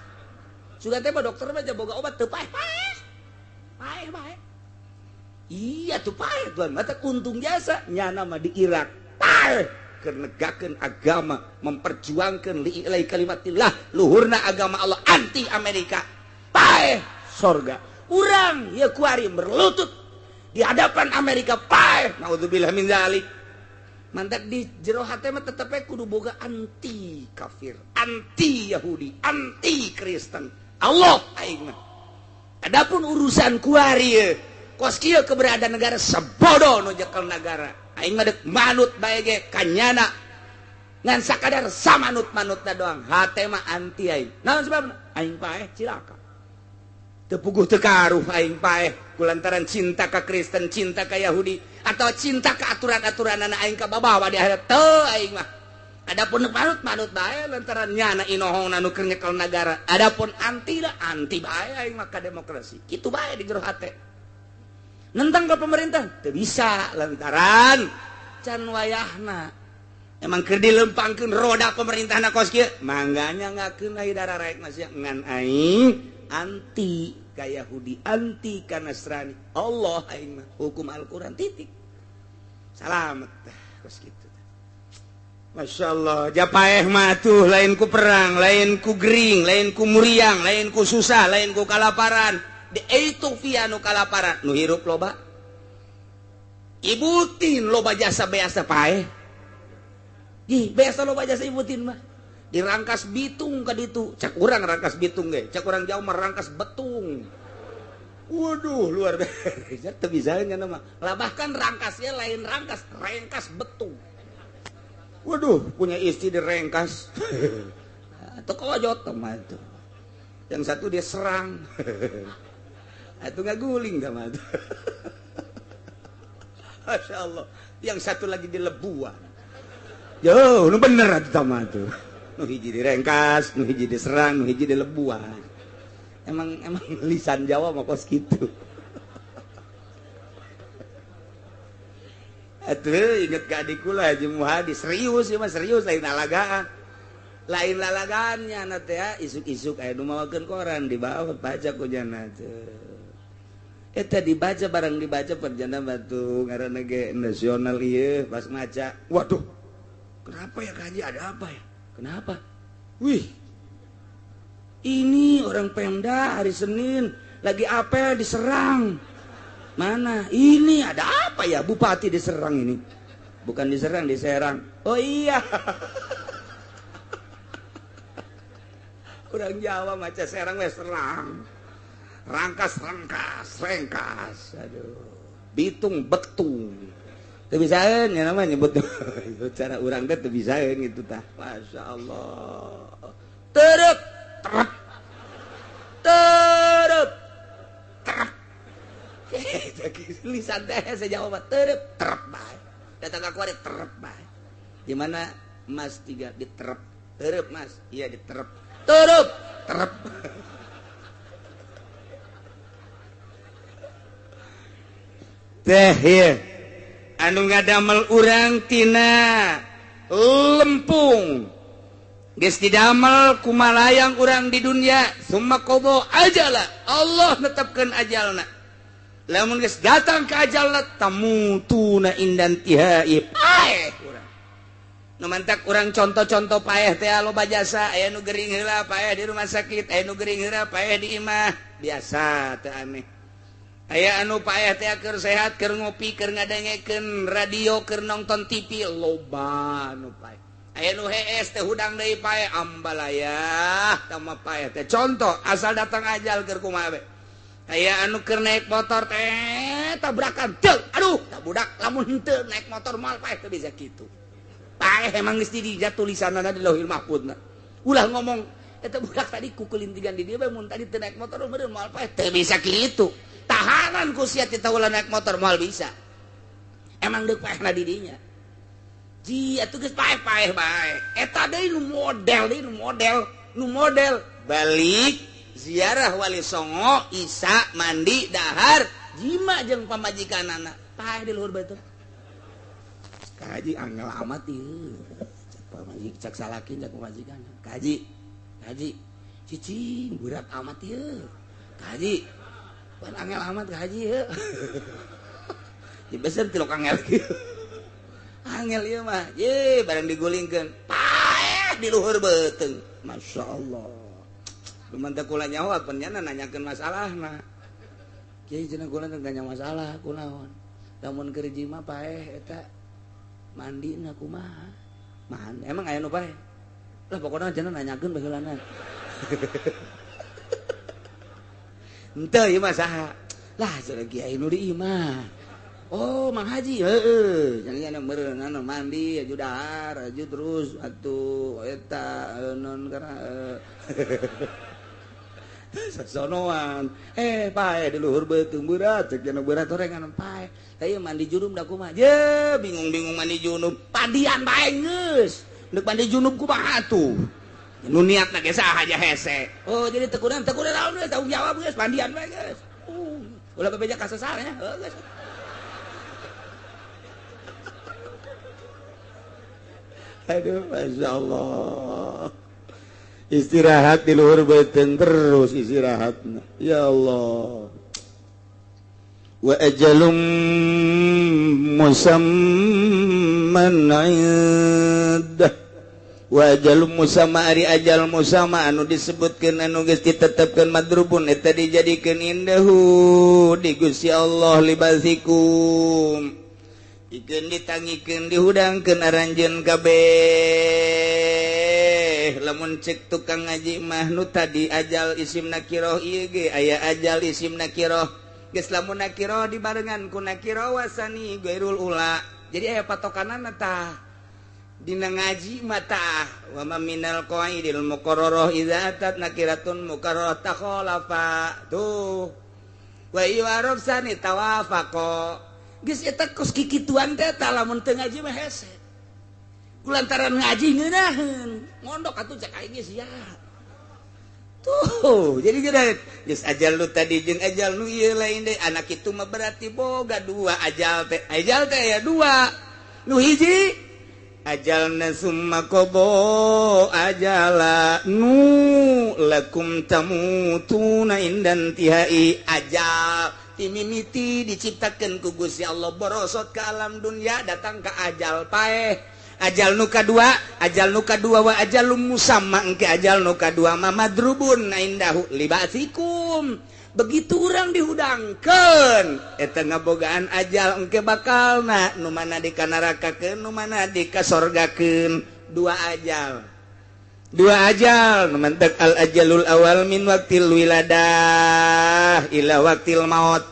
Sugan teh mah dokter mah boga obat teu paeh-paeh. Paeh bae. Iya tuh paeh tuan, mata untung jasa nyana mah di Irak. Paeh. keur negakeun agama, memperjuangkeun li'ilai kalimatillah, luhurna agama Allah anti Amerika. Paeh sorga. Urang ieu kuari berlutut di hadapan Amerika paeh. Naudzubillah min zalik. Mantak di jero hate mah tetep kudu boga anti kafir, anti Yahudi, anti Kristen. Allah aing mah. Adapun urusan kuari kos kieu keberadaan negara sebodoh nu jekel negara. Aing mah deuk manut bae ge kanyana. Ngan sakadar samanut-manutna doang. Hate mah anti aing. Naon sebabna? Aing paeh cilaka. Teu puguh teu karuh aing paeh kulantaran cinta ka Kristen, cinta ka Yahudi atau cinta ka aturan-aturanana aing kababawa di akhirat teu aing mah. Adapun manut-manut bae lantaran nyana inohongna nu keur nyekel nagara. Adapun anti lah anti bae aing mah ka demokrasi. Kitu bae di jero hate. Nentang ke pemerintah teu bisa lantaran can wayahna. Emang keur dilempangkeun roda pemerintahna kos kieu, mangganya ngakeun aya darah raek masih ngan aing anti ka Yahudi, anti ka Nasrani. Allah aing mah hukum Al-Qur'an titik. Salamet tah kos kitu. Masya Allah, japaeh mah tuh lain ku perang, lain ku gering, lain ku muriang, lain ku susah, lain ku kalaparan. Di Ethiopia nu kalaparan, nu hirup loba. Ibutin loba jasa beasa paeh. Ih, biasa loba jasa ibutin mah. Dirangkas bitung ka ditu. Cak urang rangkas bitung ge, cak urang jauh mah rangkas betung. Waduh, luar biasa. Teu bisa nya mah. Lah bahkan rangkasnya lain rangkas, rengkas betung. Waduh, punya istri direngkas. Atau kojot mah itu. Yang satu dia serang. Itu nggak guling sama itu. Masya Allah. Yang satu lagi dilebuan. Yo, nu bener atuh sama tuh. Nu hiji direngkas, nu hiji diserang, nu hiji dilebuan. Emang emang lisan Jawa mah kos kitu. Atuh inget ka adik kula Haji Muhadi serius ieu mah serius lain lalagaan. Lain lalagaannya na teh isuk-isuk aya nu mawakeun koran dibawa baca ku jana teh. Eta dibaca barang dibaca perjana batu ngaranna ge nasional ieu pas maca. Waduh. Kenapa ya Kaji, ada apa ya? Kenapa? Wih. Ini orang Pemda hari Senin lagi apel diserang. Mana? Ini ada apa ya? Bupati diserang ini. Bukan diserang, diserang. Oh iya. Orang Jawa maca serang wes serang. Rangkas, rangkas, rengkas. Aduh. Bitung, betung. Teu bisaeun nya nama nyebut cara urang teh teu bisaeun gitu tah. Masya Allah. Terep, terep. Terep. Terep. Lisan teh saya jawab terep, terep bae. Datang ka kuari terep bae. Di mana Mas tiga diterep. Terep Mas. Iya diterep. Terep, terep. Teh ieu anu ngadamel urang tina lempung geus didamel kumalayang urang di dunia summa qada ajala. Allah netepkeun ajalna. Lamun geus datang ka ajalna tamutuna indan tihai paeh urang. Nu mantak urang contoh-contoh paeh teh loba jasa, aya nu gering heula paeh di rumah sakit, aya nu gering heula paeh di imah, biasa teu aneh. Aya anu paeh teh keur sehat, keur ngopi, keur ngadengekeun radio, keur nonton TV, loba anu paeh. Aya nu hees teh hudang deui paeh, ambalayah tama paeh teh. Contoh asal datang ajal keur kumaha we. Aya anu keur naik motor teh tabrakan, teu, aduh, tak budak lamun henteu naik motor moal paeh teu bisa kitu. Paeh emang geus di tulisanana di Lauhil Mahfuzna. Ulah ngomong eta budak tadi kukulintigan di dieu bae mun tadi teu naik motor meureun moal paeh teu bisa kitu. Tahanan ku sia tita ulah naik motor moal bisa. Emang deuk paehna di dinya. Ji atuh geus paeh-paeh bae. Eta deui nu model deui nu model, nu model balik ziarah Wali Songo, isa mandi dahar, jima jeung pamajikanana. Paeh di luhur batu. Kaji angel amat ieu. Cak pamajik cak salaki cak pamajikan. Kaji, kaji cicing berat amat ieu. Kaji pan angel amat kaji ieu. Ya beser tilok angel kieu. Angel ieu mah. Ye, barang digulingkeun. Paeh di luhur beuteung. Masya Allah. Lumantak kula nyaho apan nya nanyakeun masalahna. Kiai cenah kula teh nanya masalah kunaon. Lamun keur jima paeh eta mandina kumaha? Man, emang aya nu paeh? Lah pokona cenah nanyakeun baheulana. Henteu ieu mah saha? Lah cenah kiai nu di imah. Oh, Mang Haji, heeh. Jangan meureun mandi aju dahar, aju terus atuh eta non kana sasonoan. Pae di luhur beuteung berat, cek cenah berat orengan pae. Tah ieu mandi junub da kumaha? Je, bingung-bingung mandi junub. Padian bae geus. Deuk mandi junub kumaha atuh? Nu niatna ge saha aja hese. Oh, jadi teu kunaon naon geus tanggung jawab geus mandian bae geus. Ulah bebeja ka sasarnya, heuh geus. Aduh, Masya Allah. Istirahat di luhur beuteung terus istirahatna. Ya Allah. Wa ajalum musamman 'indah. Wa ajalum musamma ari ajal musamma anu disebutkeun anu geus ditetepkeun madrubun eta dijadikeun indahu di Gusti Allah libasikum. Ikeun ditangikeun dihudangkeun aranjeun kabeh. Lamun cek tukang ngaji mah nu tadi ajal isim nakiroh ieu ge aya ajal isim nakiroh. Geus lamun nakiroh dibarengan ku nakiroh wasani gairul ula. Jadi aya patokanana tah. Dina ngaji mah tah wa ma minal qaidil muqarrarah idza atat nakiratun mukarrarah takhalafa. Tuh. Wa yu'araf sani tawafaqa. Geus eta kos kikituan teh tah lamun teu ngaji mah hese. Kulantaran ngaji ngeunaheun, ngondok atuh cek aing geus sia. Tuh, jadi geus geus ajal nu tadi jeung ajal nu ieu lain deui. Anak itu mah berarti boga dua ajal teh. Ajal teh aya dua. Nu hiji ajalna summa qada ajala nu lakum tamutuna indan tihai ajal timimiti diciptakeun ku Gusti Allah borosot ke alam dunia datang ke ajal paeh ajal nu kadua wa ajalum musamma engke ajal nu kadua ma madrubun indahu libasikum begitu urang dihudangkeun eta ngabogaan ajal engke bakalna nu mana dikanarakakeun nu mana dikasorgakeun dua ajal mentek al ajalul awal min waktil wiladah ila waktil maut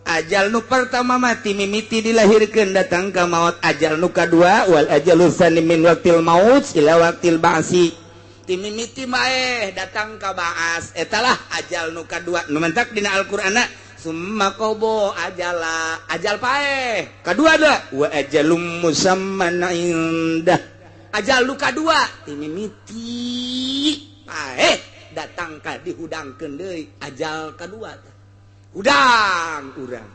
ajal nu pertama mati mimiti dilahirkeun datang ka maut ajal nu kadua wal ajalul tsani min waktil maut ila waktil ba'si timimiti maeh datang ka ba'as etalah ajal nu kadua nu mentak dina Al-Qur'anna summa qada ajala ajal paeh kadua da wa ajalum musamman indah ajal nu kadua timimiti paeh datang ka dihudangkeun deui ajal kadua hudang urang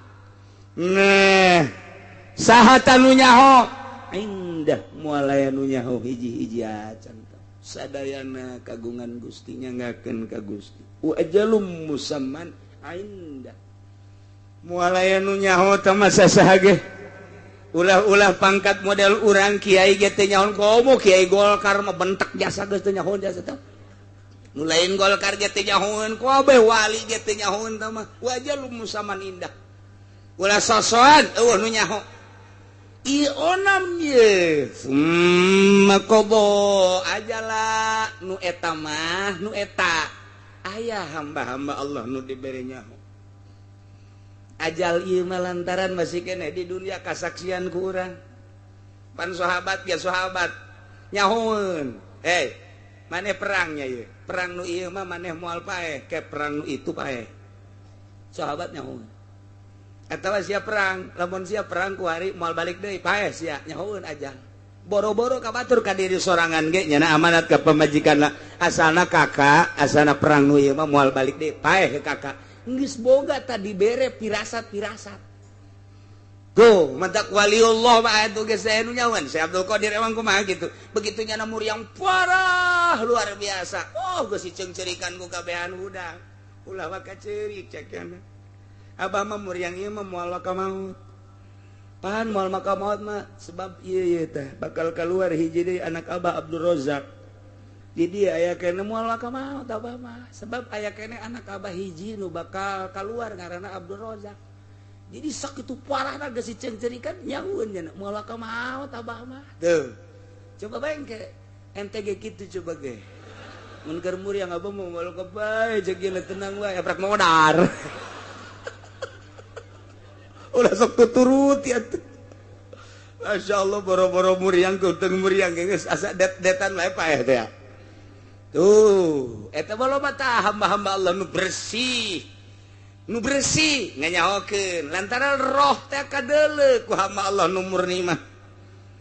nah saha tanu nyaho indah moal aya nu nyaho hiji-hiji acan sadayana kagungan Gusti nyanggakeun ka Gusti wa ajalum musamman indah moal aya nu nyaho teh mah saha ge ulah-ulah pangkat model urang kiai ge teu nyaho komo kiai Golkar mah bentek jasa geus teu nyaho jasa teh nu lain Golkar ge teu nyahoeun kabeh wali ge teu nyahoeun teh mah wa ajalum musamman indah ulah sosoan eueuh nu nyaho ieu onam ye summa qada ajala nu eta mah nu eta aya hamba-hamba Allah nu dibere nyaho ajal ieu mah lantaran masih keneh di dunia kasaksian ku urang pan sahabat ge sahabat nyahoeun maneh perangnya ieu perang nu ieu mah maneh moal paeh ke perang nu itu paeh sahabat nyahoeun atawa sia perang lamun sia perang ku hari moal balik deui paeh sia nyahoeun ajal boro-boro ka batur ka diri sorangan ge nyana amanat ka pamajikanna asalna kakak asalna perang nu ieu mah moal balik deui paeh ke kakak geus boga tadi bere pirasat-pirasat. Tuh, mentak waliullah mah atuh geus aya nu nyawan. Syekh Abdul Qadir emang kumaha gitu. Begitu nyana muriang parah luar biasa. Oh, geus diceungceurikan ku kabehan hudang. Ulah waka ceurik cek kana. Abah mah muriang ieu mah moal waka maut. Pan moal maka maot mah sebab ieu ieu teh bakal keluar hiji deui anak Abah Abdul Rozak. Di dia aya keneh moal maka maot Abah mah sebab aya keneh anak Abah hiji nu bakal keluar ngaranna Abdul Rozak. Jadi sakitu parahna geus dicengcerikan nyahueun nya moal maka maot Abah mah. Tuh. Coba bae engke ente ge kitu coba ge. Mun keur muriang Abah mah moal kebae jeung tenang wae aprak modar. Ulah sok tuturuti atuh. Masya Allah boro-boro muriang keuteng muriang geus asa det-detan wae paeh teh. Tuh, eta mah loba tah hamba-hamba Allah nu bersih. Nu bersih nganyahokeun lantaran roh teh kadeuleu ku hamba Allah nu murni mah.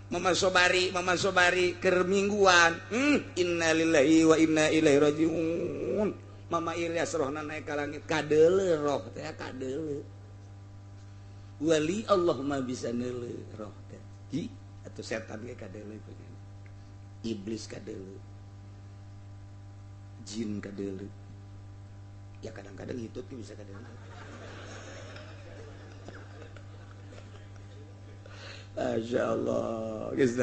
Mama Sobari keur mingguan. Innalillahi wa inna ilaihi rajiun. Mama Ilyas rohna naik ka langit kadeuleu roh teh kadeuleu. Wali Allah mah bisa neuleu roh teh. Hi atuh setan ge kadeuleu iblis kadeuleu. Jin kadeuleu. Ya kadang-kadang hitut ge bisa kadeuleu. Masya Allah. Geus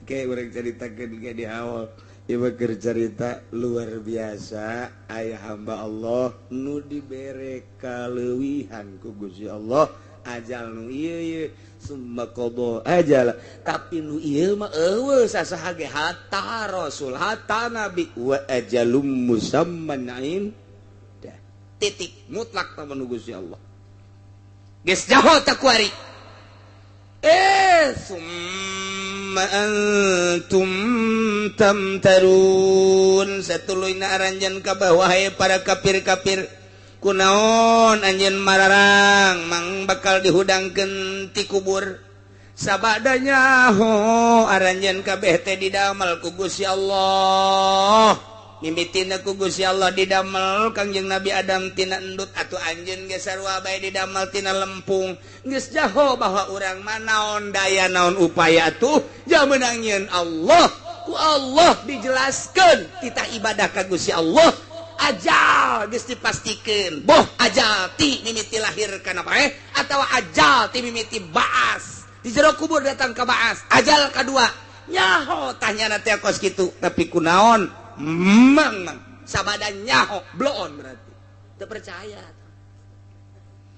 kayak urang caritakeun ge di awal. Ieu mah keur carita luar biasa aya hamba Allah nu dibere kaleuwihan ku Gusti Allah. Ajal nu ieu ieu summa qada ajal tapi nu ieu mah eueuh sasaha ge hatta rasul hatta nabi wa ajalum musamman indah titik mutlak ta nu Gusti Allah geus jaho ta kuari summa antum tamtarun satuluyna aranjeun ka wahai para kafir-kafir kunaon anjeun mararang mang bakal dihudangkeun ti kubur sabadanya ho aranjeun kabeh teh didamel ku Gusti Allah mimitina ku Gusti Allah didamel Kangjeng Nabi Adam tina endut atuh anjeun ge sarua bae didamel tina lempung geus jaho bahwa urang mah naon daya naon upaya tuh jamenang nyieun Allah ku Allah dijelaskeun titah ibadah ka Gusti Allah ajal geus dipastikeun boh ajal ti mimiti lahir kana bae atawa ajal ti mimiti baas di jero kubur datang ka baas ajal kadua nyaho tanyana teh kos kitu tapi kunaon mang mang sabada nyaho bloon berarti teu percaya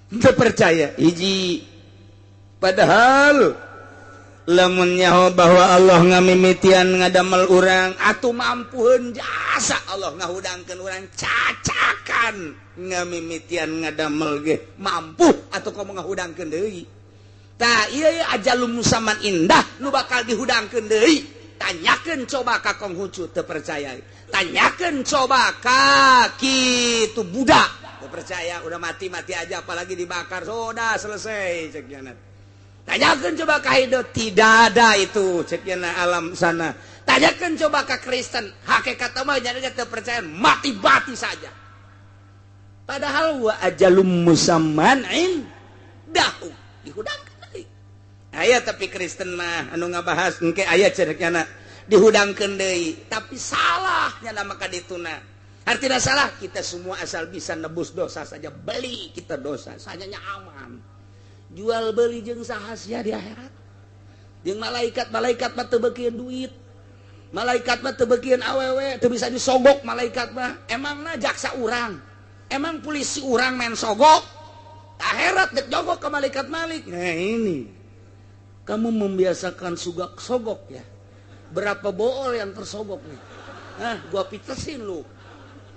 teu percaya hiji padahal lamun nyaho bahwa Allah ngamimitian ngadamel urang atuh mampuheun jasa Allah ngahudangkeun urang cacakan ngamimitian ngadamel ge mampu atuh komo ngahudangkeun deui tah ieu ajalum musamman indah nu bakal dihudangkeun deui tanyakeun coba ka Konghucu teu percaya tanyakeun coba ka kitu Buddha teu percaya udah mati-mati aja apalagi dibakar sudah selesai cek nya. Tanyakan coba ka Hindu, tidak ada itu ceknya alam sana. Tanyakan coba ke Kristen, hakikat mah jadi terpercaya mati-mati saja. Padahal wa ajalum musamman indahu dihudangkeun deui. Aya tapi Kristen mah anu ngabahas engke aya ceknya dihudangkeun deui, tapi salah nya maka dituna. Artinya salah kita semua asal bisa nebus dosa saja, beli kita dosa, sanyanya aman. Jual beli jeung saha sia di akhirat jeung malaikat malaikat mah teu beukieun duit malaikat mah teu beukieun awewe teu bisa disogok malaikat mah emangna jaksa urang emang polisi urang main sogok akhirat dek jogok ke malaikat malik. Nah ini kamu membiasakan sugak sogok ya berapa bool yang tersogok nih nah gua pitesin lu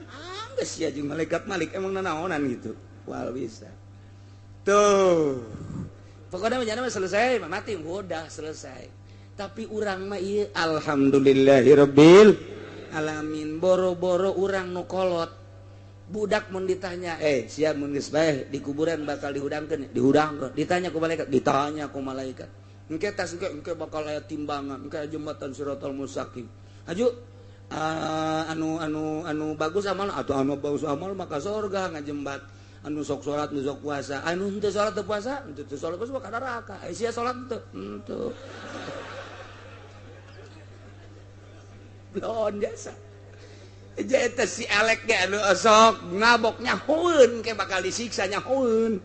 ah geus sia jeung malaikat malik emang nanaonan gitu wal bisa. Tuh. Pokoknya menjana mah selesai, mati udah selesai. Tapi urang mah ieu alhamdulillahirabbil alamin boro-boro urang nu kolot. Budak mun ditanya, siap mun geus bae di kuburan bakal dihudangkeun, dihudangkeun. Ditanya ku malaikat, ditanya ku malaikat. Engke tas engke bakal aya timbangan, engke jembatan Siratal Mustaqim. Aju anu bagus amal atau anu bagus amal maka surga ngajembat. Anu sok salat nu sok puasa anu henteu salat teu puasa henteu salat puasa ka neraka sia salat henteu henteu blon jasa eta si elek ge anu sok ngabok nyahoeun ke bakal disiksa nyahoeun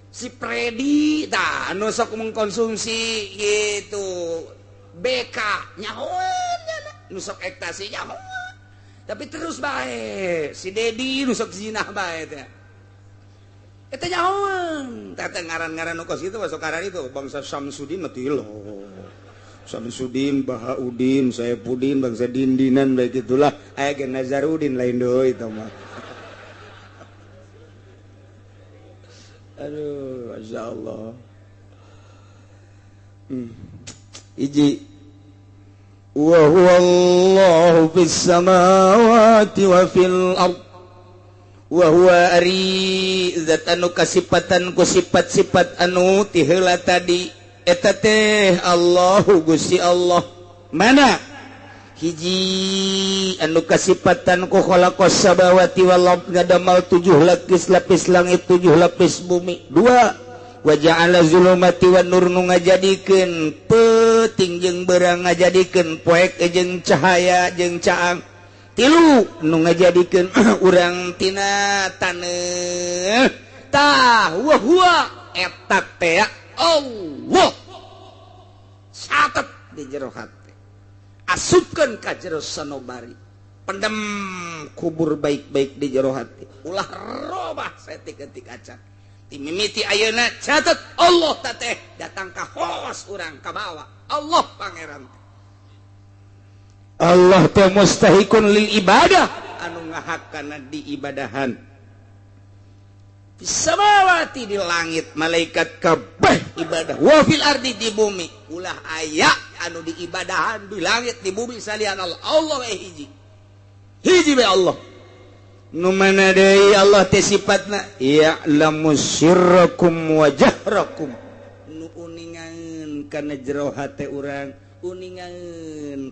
Si Freddy tah anu sok mengkonsumsi gitu BK nyahoan nu sok ekstasi nyahoan. Tapi terus bae si Dedi nu sok zinah bae teh. Eta nyahoan. Tah ngaran-ngaran nu kos kitu masuk karan itu bangsa Samsudin mah tilo. Samsudin, Bahaudin, Saepudin, bangsa Dindinan bae gitulah. Aya ge Nazarudin lain deui eta mah. Aduh, Masya Allah. Iji. Wa huwallahu fis samawati wa fil ard. Wa huwa ari zat anu kasipatan ku sifat-sifat anu ti heula tadi. Eta teh Allahu Gusti Allah. Mana? Hiji anu kasipatan ku khalaqas samawati wal ard, ngadamal 7 lapis langit, 7 lapis bumi. 2 wa ja'ala zulumati wan nur, nu ngajadikeun peuting jeung beurang, ngajadikeun poek jeung cahaya jeung caang. 3 nu ngajadikeun urang tina taneuh. Tah wa huwa eta teh Allah. Catet di jero hati, asupkeun ka jero sanobari, pendem kubur baik-baik di jero hati, ulah robah setik-etik acan. Timimiti ayeuna catet Allah teh datang ka hoos urang ka bawa Allah pangeran. Allah teh mustahikun lil ibadah, anu ngahakana diibadahan. Samawati di langit malaikat kabeh ibadah, wa fil ardi di bumi, ulah aya anu diibadahan di langit di bumi salian Allah. Allah we hiji, hiji we Allah. Nu mana deui Allah teh sifatna ya'lamu sirrakum wa jahrakum, nu uningan kana jero hate urang, uningan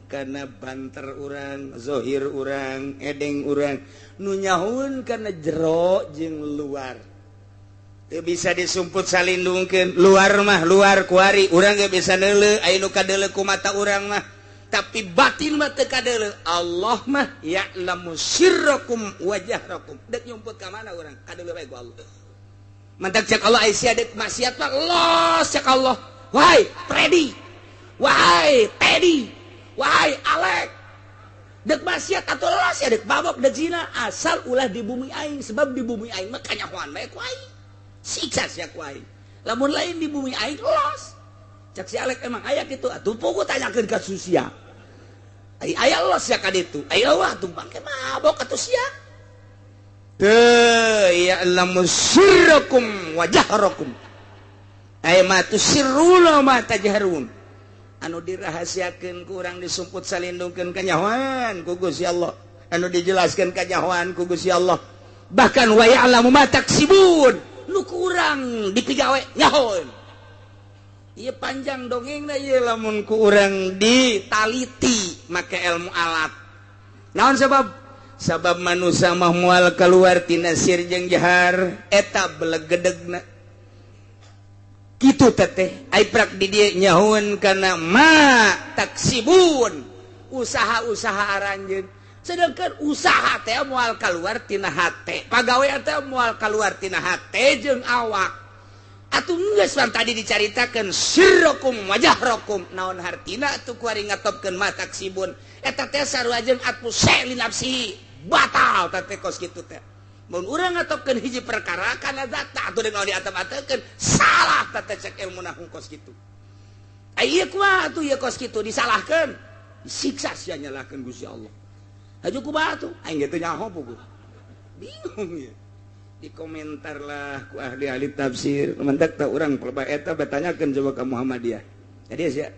kana banter urang, zahir urang, edeng urang, nu nyahueun kana jero jeung luar. Teu bisa disumput salindungkeun, luar mah luar kuari urang ge bisa neuleuh, aya nu kadeuleuh ku mata urang mah, tapi batin mah teu kadeuleuh. Allah mah ya'lamu sirrakum wa jahrakum. Deuk nyumput ka mana urang kadeuleuh bae ku Allah. Mantak cek Allah aya sia deuk maksiat mah los cek Allah. Wahai Freddy, wahai Teddy, wahai Alek, dek maksiat atau los ya dek babok dek zina, asal ulah di bumi aing, sebab di bumi aing mah kanyahoan bae ku aing. Siksa sia ku aing. Lamun lain di bumi aing los. Cek si Alek emang aya kitu, atuh pugu tanyakeun ka susia. Ai aya los sia ka ditu. Ai eueuh atuh bangke mabok atuh sia. Teu ya'lamu sirrakum wa jahrakum. Ai ma tusirruna ma tajharun. Anu dirahasiakeun ku urang disumput salindungkeun kanyahoan ku Gusti Allah. Anu dijelaskeun kanyahoan ku Gusti Allah. Bahkan wa ya'lamu ma taksibun. Nu kurang dipigawe nyahoan. Ieu panjang dongengna ieu lamun ku urang ditaliti make ilmu alat. Naon sebab? Sabab manusia mah moal keluar tina sir jeung jahar eta belegedegna. Kitu teteh ai prak di dieu nyahoan kana ma taksibun, usaha-usaha aranjeun. Sedangkan usaha teh moal keluar tina hate, pagawean teh moal keluar tina hate jeung awak. Atuh geus pan tadi dicaritakeun sirrakum wa jahrakum, naon hartina atuh kuari ngatopkeun ma taksibun. Eta teh sarua jeung atmu li nafsi, batal teh kos kitu teh. Mun urang ngatopkeun hiji perkara kana zat atuh deung diatep-atekeun salah teh cek ilmu nahung kos kitu. Ai ieu kumaha atuh ieu kos kitu disalahkeun, disiksa sia nyalahkeun Gusti Allah. Haju kumaha atuh aing ge teu nyaho puguh. Bingung ya. Dikomentar lah ku ahli-ahli tafsir. Mendak tah urang pelebah eta batanyakeun coba ka Muhammadiyah. Jadi sia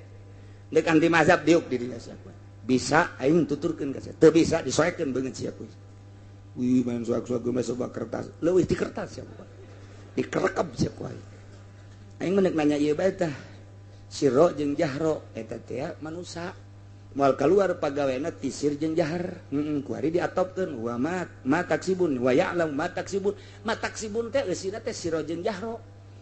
deuk anti mazhab diuk di dinya sia. Bisa aing tuturkeun ka sia. Teu bisa disoekeun beungeut sia ku. Wih main soak-soak geus coba kertas. Leuwih ti kertas sia ku. Dikerekep sia ku aing. Aing mah nanya ieu bae tah. Siro jeung jahro eta teh manusa. Moal keluar pagawena ti sir jeung jahar. Heeh, ku ari diatopkeun wa ma taksibun wa ya'lam ma taksibun. Ma taksibun teh eusina teh siro jeung jahro.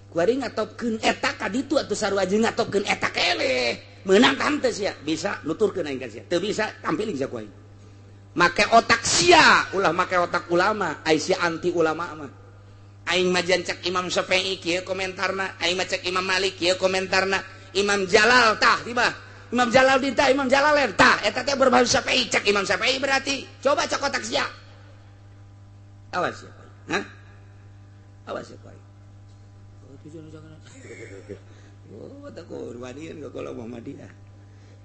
Ku ari ngatopkeun eta ka ditu atuh sarua jeung ngatopkeun eta keleh. Meunang tah henteu sia? Bisa nuturkeun aing ka sia. Teu bisa tampiling sia ku aing. Make otak sia, ulah make otak ulama, ai sia anti ulama mah. Aing mah cek Imam Syafi'i kieu komentarna, aing mah cek Imam Malik kieu komentarna, Imam Jalal tah tiba. Imam Jalal dinta Imam Jalalain tah eta teh berbahasa Syafi'i cek Imam Syafi'i berarti. Coba cek otak sia. Awas ya. Hah? Awas ya, Pak. Oh, tujuan jangan. Oh, tak kurbanian ke kalau Muhammadiyah.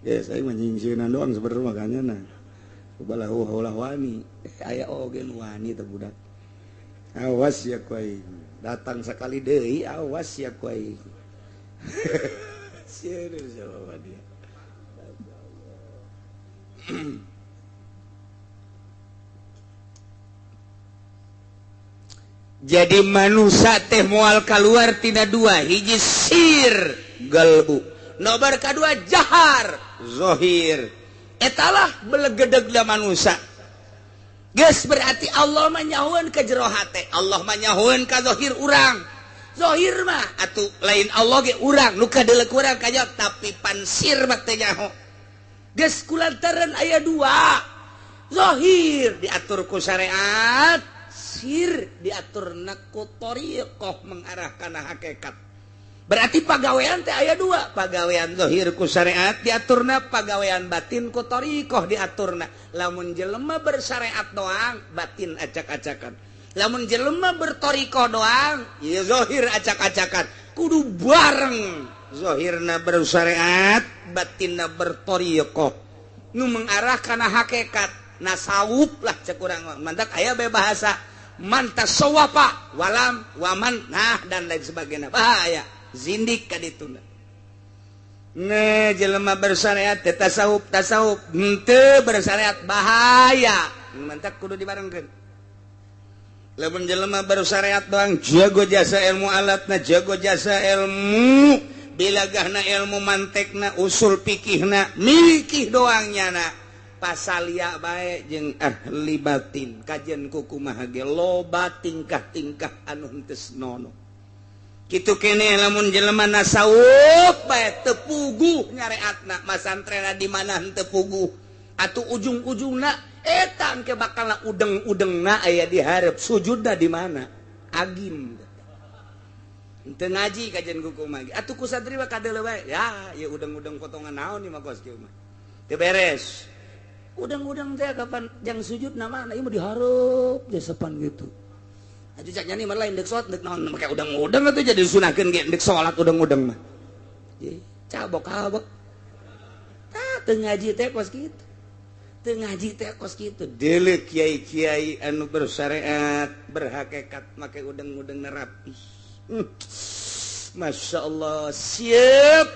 Ya, saya menyingsieunan doang sebenarnya makanya nah. Ubalah ulah wani. Aya oge nu wani teh budak. Awas ya ku aing. Datang sekali deui awas ya ku aing. Sieun sama dia. Jadi manusia teh moal keluar tina dua, hiji sir galbu, nobar kadua jahar zohir. Etalah belegedegna manusia. Geus berarti Allah mah nyahoeun ka jero hate, Allah mah nyahoeun ka zohir urang. Zohir mah atuh lain Allah ge urang, nu kadeuleu urang kajab tapi pansir mah teh nyaho. Geus kulantaran aya dua. Zohir diatur ku syariat, sir diatur ku thariqah mengarah kana hakikat. Berarti pagawean teh aya dua, pagawean zahir ku syariat diaturna, pagawean batin ku thariqah diaturna. Lamun jelema bersyariat doang, batin acak-acakan. Lamun jelema berthariqah doang, ya zahir acak-acakan. Kudu bareng, zahirna bersyariat, batinna berthariqah. Nu mengarah kana hakikat. Nasawuf lah cek urang mantak aya be bahasa man tasawwafa walam waman nah dan lain sebagainya. Bahaya zindik ka dituna. Nah jelema bersyariat teh tasawuf tasawuf henteu bersyariat bahaya. Mantak kudu dibarengkeun. Lamun jelema bersyariat doang jago jasa ilmu alatna, jago jasa ilmu bilagahna, ilmu mantekna, usul fikihna, mikih doang nyana. Pasalia bae jeung ahli batin kajian kumaha ge loba tingkah-tingkah anu henteu senono. Kitu keneh lamun jelema nasawuf bae teu puguh nyareatna, masantrena di mana henteu puguh atuh ujung-ujungna eta engke bakal udeng-udengna aya di hareup sujudna di mana agim. Henteu ngaji kajian kumaha ge atuh ku santri mah kadeuleu bae ya ieu udeng-udeng potongan naon ieu mah kos kieu mah teu beres. Udang-udang teh kapan jang sujud nama ieu mah dihareup jasepan gitu. Atuh cak nyani mah lain deuk salat deuk naon make udang-udang atuh jadi disunahkeun ge deuk salat udang-udang mah. Ye, cabok-cabok. Tah teu ngaji teh kos kitu. Teu ngaji teh kos kitu. Deuleu kiai-kiai anu bersyariat, berhakikat make udang-udang rapi. Masya Allah, siap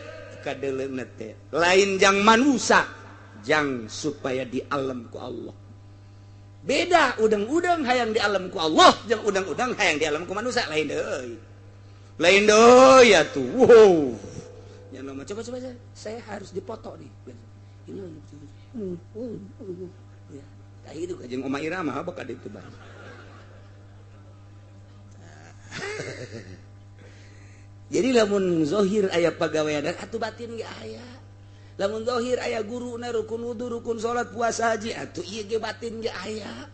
kadeuleuna teh. Lain jang manusa. Jang supaya di alam ku Allah. Beda udang-udang hayang di alam ku Allah jeung udang-udang hayang di alam ku manusia lain deui. Lain deui atuh. Wow. Ya nama coba coba saya harus dipoto nih. Ini ya. Tah itu jeung Oma Irama bakal ditu bae. Jadi lamun zahir aya pagawean atuh batin ge aya. Lamun zahir aya guruna rukun wudu, rukun salat, puasa, haji, atuh ieu ge batin ge aya.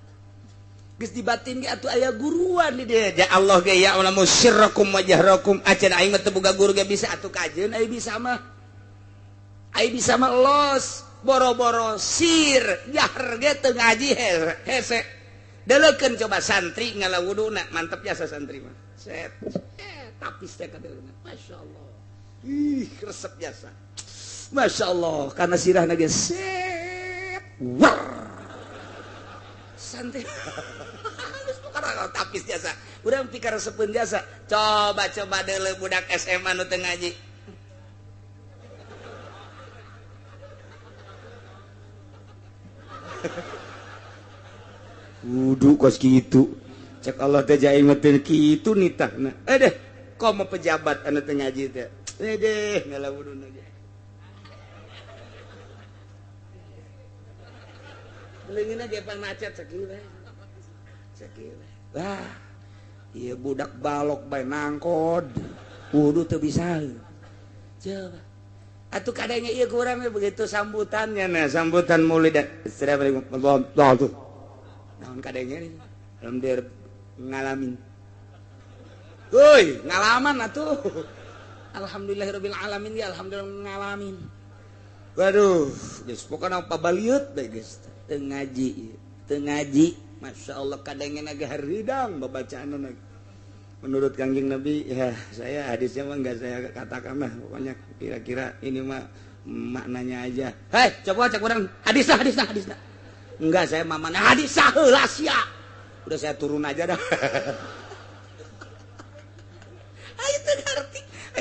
Geus di batin ge atuh aya guruan di dieu. Ya Allah ge ya alamu sirrakum wa jahrakum. Acan aing mah teu boga guru ge bisa atuh kajeun aing bisa mah. Aing bisa mah los, boro-boro sir, jahar ge teu ngaji hese. Deleukeun coba santri ngala wuduna, mantep jasa santri mah. Set. Tapis teh kadeuleuna. Masyaallah. Ih, resep jasa. Masya Allah, karena sirah nage set, war, santai, halus tapis jasa, udah pikir sepun jasa, coba coba dulu budak SMA nu teu ngaji, wudu kos kitu, cek Allah teh jaing mah teu kitu nitahna, deh, komo pejabat anu teu ngaji teh, deh ngala wuduna ge. Leungeunna ge pan macet sakieu bae. Sakieu bae. Wah, ieu budak balok bae nangkod. Wudu teu bisa. Coba. Atuh kadangnya ieu kurang begitu sambutannya nah, sambutan maulid. Assalamualaikum warahmatullahi wabarakatuh. Naon kadangnya alhamdulillah ngalamin. Woi, ngalaman atuh. Alhamdulillahirabbil alamin ya, alhamdulillah ngalamin. Waduh, geus pokona pabaliut bae geus. Teu ngaji, teu ngaji. Masya Allah kadangnya naga haridang babacaanna. Menurut Kangjeng Nabi ya, saya hadisnya mah enggak saya katakan lah, pokoknya kira-kira ini mah maknanya aja. Hei, coba cek orang hadisah hadisah hadisah. Enggak, saya mamana hadisah heula sia. Udah saya turun aja dah. Ah itu ngerti.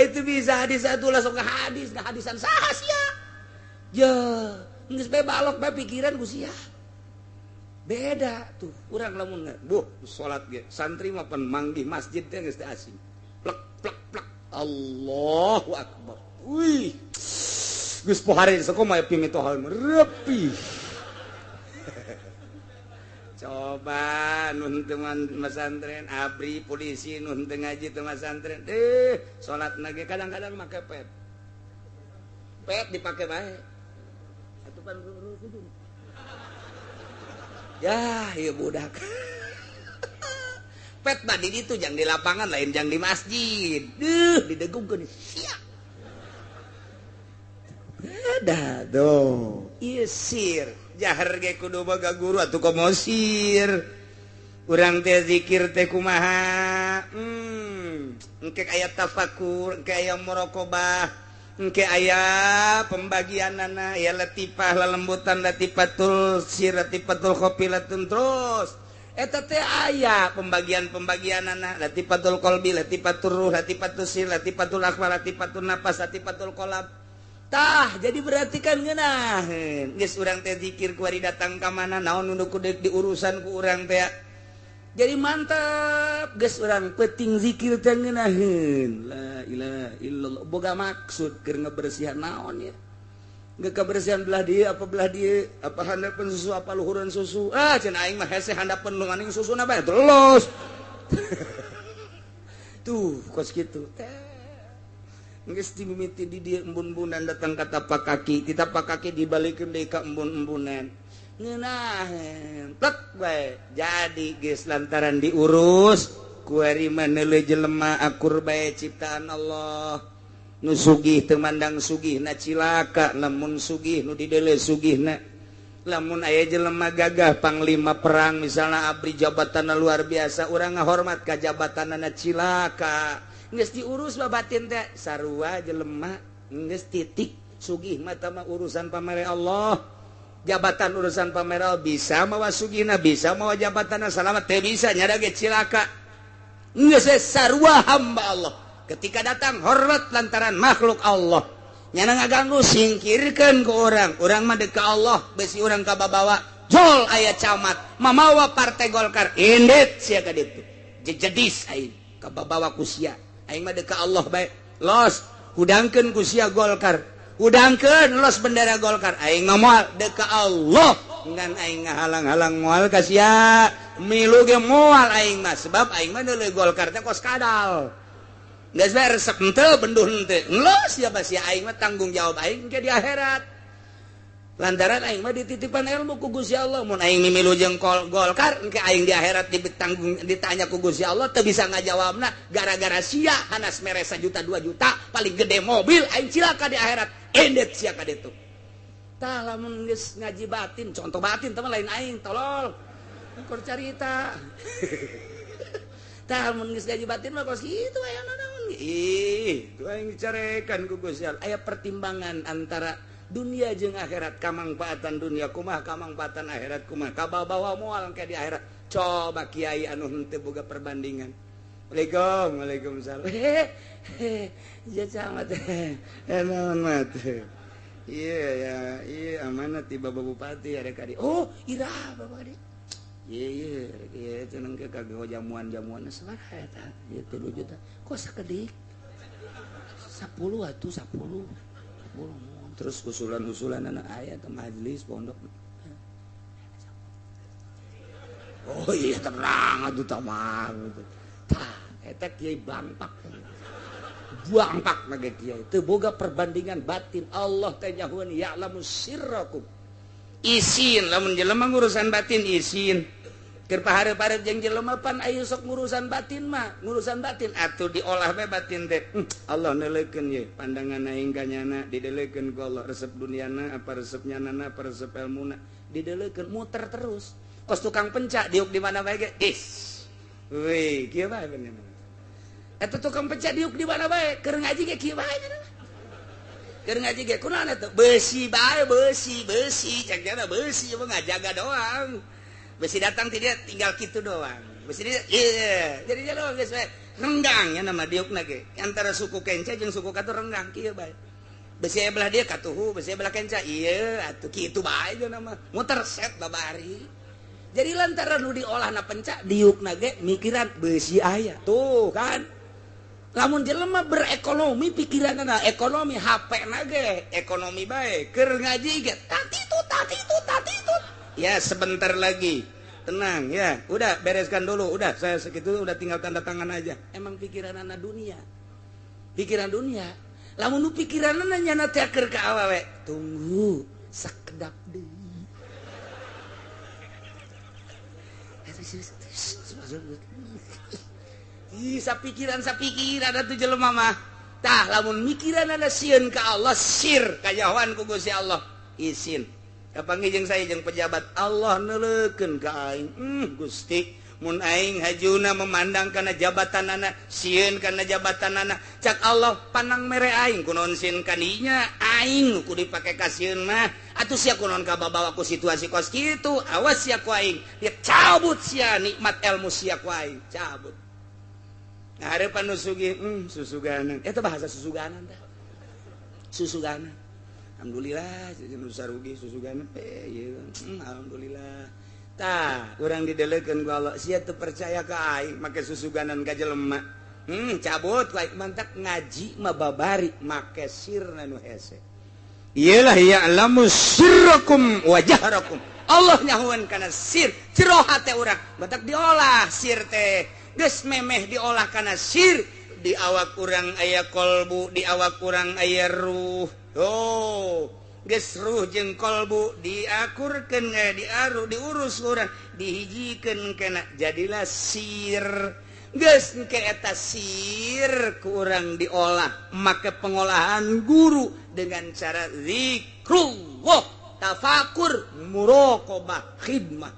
Itu bisa hadis satu langsung ke hadis, ke hadisan saha sia. Ya, geus bae balok bae pikiran ku sia. Beda tuh urang lamun buh salat ge santri mah pan manggih masjid teh geus teu asing. Plek plek plek. Allahu akbar. Wih. Geus pohare sakumaha pimitohal repi. Coba nun teman pesantren abri polisi nun teu ngaji teu pesantren salat na ge kadang-kadang make pet. Pet dipake bae. Atuh pan kudu. Ya, ieu budak. Pet mah di ditu jang di lapangan lain jang di masjid. Duh, didegungkeun sia. Beda tuh. Ieu sir, jahar ge kudu boga guru atuh komo sir. Urang teh zikir teh kumaha? Engke aya tafakur, engke aya muraqabah. Engke aya pembagianana ya latifah lalembutan latifatul sir latifatul khofilatun terus eta teh aya pembagian-pembagianana latifatul qalbi latifatul ruh latifatul sir latifatul akhwa latifatul nafas latifatul qalb. Tah jadi berarti kan ngeunaheun geus urang teh zikir kuari datang ka mana naon nu kudu diurusan ku urang teh jadi mantap geus urang penting zikir teh ngeunaheun la ilaha illallah boga maksud keur ngebersihan naon ya geus kabersihan belah dieu apa belah dieu apa handapeun susu apa luhureun susu ah cenah aing mah hese handapeun lu maning susuna bae terus tuh kos kitu teh geus dimimiti di dieu embun-embunan datang ka tapak kaki ti tapak kaki dibalikeun deui ka embun-embunan ngeunaheun plek bae jadi geus lantaran diurus kuari mah neuleuh jelema akur bae ciptaan Allah nu sugih teu mandang sugihna cilaka lamun sugih nu dideuleu sugihna lamun aya jelema gagah panglima perang misalna abri jabatanna luar biasa urang ngahormat ka jabatanna cilaka geus diurus babatin teh sarua jelema geus titik sugih mah tah mah urusan pamere Allah jabatan urusan pameral bisa mawa sugihna bisa mawa jabatanna salamat teu bisa nyada ge cilaka geus sarua hamba Allah ketika datang hormat lantaran makhluk Allah nyana ngaganggu singkirkeun ku urang urang mah deuk ka Allah besi urang ka babawa jol aya camat mamawa partai Golkar indit sia ka ditu jejedis aing ka babawa ku sia aing mah deuk ka Allah bae los hudangkeun ku sia Golkar udangkeun los bendera Golkar aing mah moal deuk ka Allah ngan aing ngahalang-halang moal ka sia milu ge moal aing mah sebab aing mah deuleu Golkar teh kos kadal geus bae resep henteu benduh henteu los sia sia aing mah tanggung jawab aing ke di akhirat lantaran aing mah dititipan ilmu ku Gusti Allah mun aing mimilu jeung Golkar engke aing di akhirat ditanggung ditanya ku Gusti Allah teu bisa ngajawabna gara-gara sia hanas mere 1 juta 2 juta paling gede mobil aing cilaka di akhirat endet sia ka ditu. Tah lamun geus ngaji batin contoh batin teh lain aing tolol keur carita. Tah lamun geus ngaji batin mah kos kitu aya naon ih tu aing dicarekan ku Gusti Allah aya pertimbangan antara dunia jeung akhirat kamangfaatan dunia kumaha kamangfaatan akhirat kumaha kabawa moal engke di akhirat coba kiai anu henteu boga perbandingan. Waalaikumsalam waalaikumsalam ya camat naon mat iya ya iya amanat ti Bapak Bupati ada kadi oh ira Bapak kadi iya iya iya cenah ke kagak jamuan-jamuan sabaraha eta ieu 3 juta kok sakedik 10 atuh 10 10 terus usulan-usulan anak ayah ke majelis pondok oh iya tenang atuh tamah tah eta kiai bangpak bangpak mage kiai teu boga perbandingan batin Allah teh nyahueun ya'lamu sirrakum isin lamun jelema ngurusan batin isin Keur pahareup-hareup jeung jelema pan aya sok ngurusan batin mah, ngurusan batin atuh diolah bae batin teh. Allah neuleukeun ye pandangan aing ka nyana dideulekeun ku Allah resep duniana apa resep nyanana apa resep elmuna dideulekeun muter terus. Kos tukang pencak diuk di mana bae ge. Is. Wih, kieu bae bener. Eta tukang pencak diuk di mana bae keur ngaji ge kieu bae. Keur ngaji ge kunaon eta? Beusi bae, beusi, beusi cek jana beusi mah ngajaga doang. Besi datang tidak tinggal gitu doang. Besi dia iya, jadi dia doang geus renggang ya nama diukna ge. Antara suku kenca jeung suku katu renggang kieu bae. Besi belah dia katuhu, besi belah kenca iya atuh kitu bae nama. Muter set babari. Jadi lantaran nu diolahna pencak diukna ge mikiran besi aya. Tuh kan. Lamun jelema berekonomi pikiranna ekonomi HP na ge ekonomi bae. Keur ngaji ge tatitut tatitut tatitut. Ya sebentar lagi, tenang ya. Udah bereskan dulu, udah saya segitu udah tinggal tanda tangan aja. Emang pikiran anak dunia, pikiran dunia. Lamun nu pikiran nyana teh keur ka awewe, tunggu sakedap deui. Ih, sapikiran sapikiran atuh jelema mah. Tah lamun mikiran ana sieun ka Allah, sir kajahoan ku Gusti Allah. Isin. Kapanggih jeung saya jeung pejabat Allah neuleukeun ka aing. Gusti, mun aing hajuna memandang kana jabatanana, sieun kana jabatanana. Cak Allah panang mere aing kunaon sieun kadinya, aing nu kudu dipake ka sieun mah. Atuh sia kunaon kababawa ku situasi kos kitu, awas sia ku aing. Dia cabut sia nikmat ilmu sia ku aing, cabut. Nah, harapan nu sugih, susuganan. Eta bahasa susuganan tah. Susuganan. Alhamdulillah nu sarugi susuganan ieu. Alhamdulillah. Tah, urang didelekeun ku Allah, sia teu percaya ka aing make susuganan ka jelema. Cabut ku aing mantak ngaji mah babari make sirna nu hese. Iyalah ya'lamu sirrakum wa jahrakum. Allah nyahuan kana sir, jero hate urang. Batak diolah sir teh. Geus memeh diolah kana sir, di awak urang aya kolbu, di awak urang aya ruh. Oh, geus ruh jeung kolbu diakurkeun diaru diurus urang, dihijikeun kana jadilah sir. Geus engke eta sir ku urang diolah make pengolahan guru dengan cara zikrullah, tafakur, muraqabah, khidmah.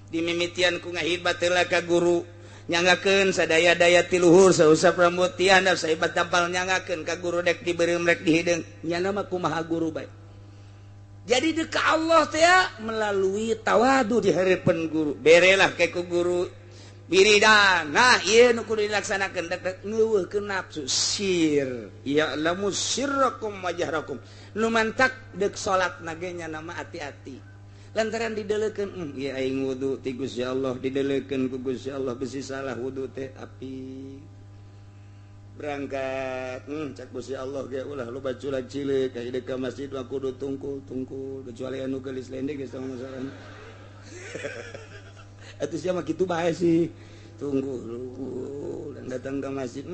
Dimimitian ku ngahidmat heula ka guru. Nyangakeun sadaya-daya ti luhur sausap rambut ti handap saibat tampal nyangakeun ka guru dek dibeureum rek dihideung nyana mah kumaha guru bae. Jadi deuk ka Allah teh melalui tawadu di hareupeun guru. Berelah ke ku guru wiridan. Nah ieu nu kudu dilaksanakeun dek ngeuweuhkeun nafsu sir. Ya'lamu sirrakum wa jahrakum. Nu mantak deuk salat na ge nyana mah ati-ati. Lantaran didelekeun ieu aing wudu ti Gusti Allah didelekeun ku Gusti Allah besi salah wudu teh api berangkat cak Gusti Allah ge ulah loba culag cileuk ka deuk ka masjid mah kudu tungkul tungkul kecuali anu geulis lendek geus tong masalah. Atuh sia mah kitu bae sih tunggu dan datang ke masjid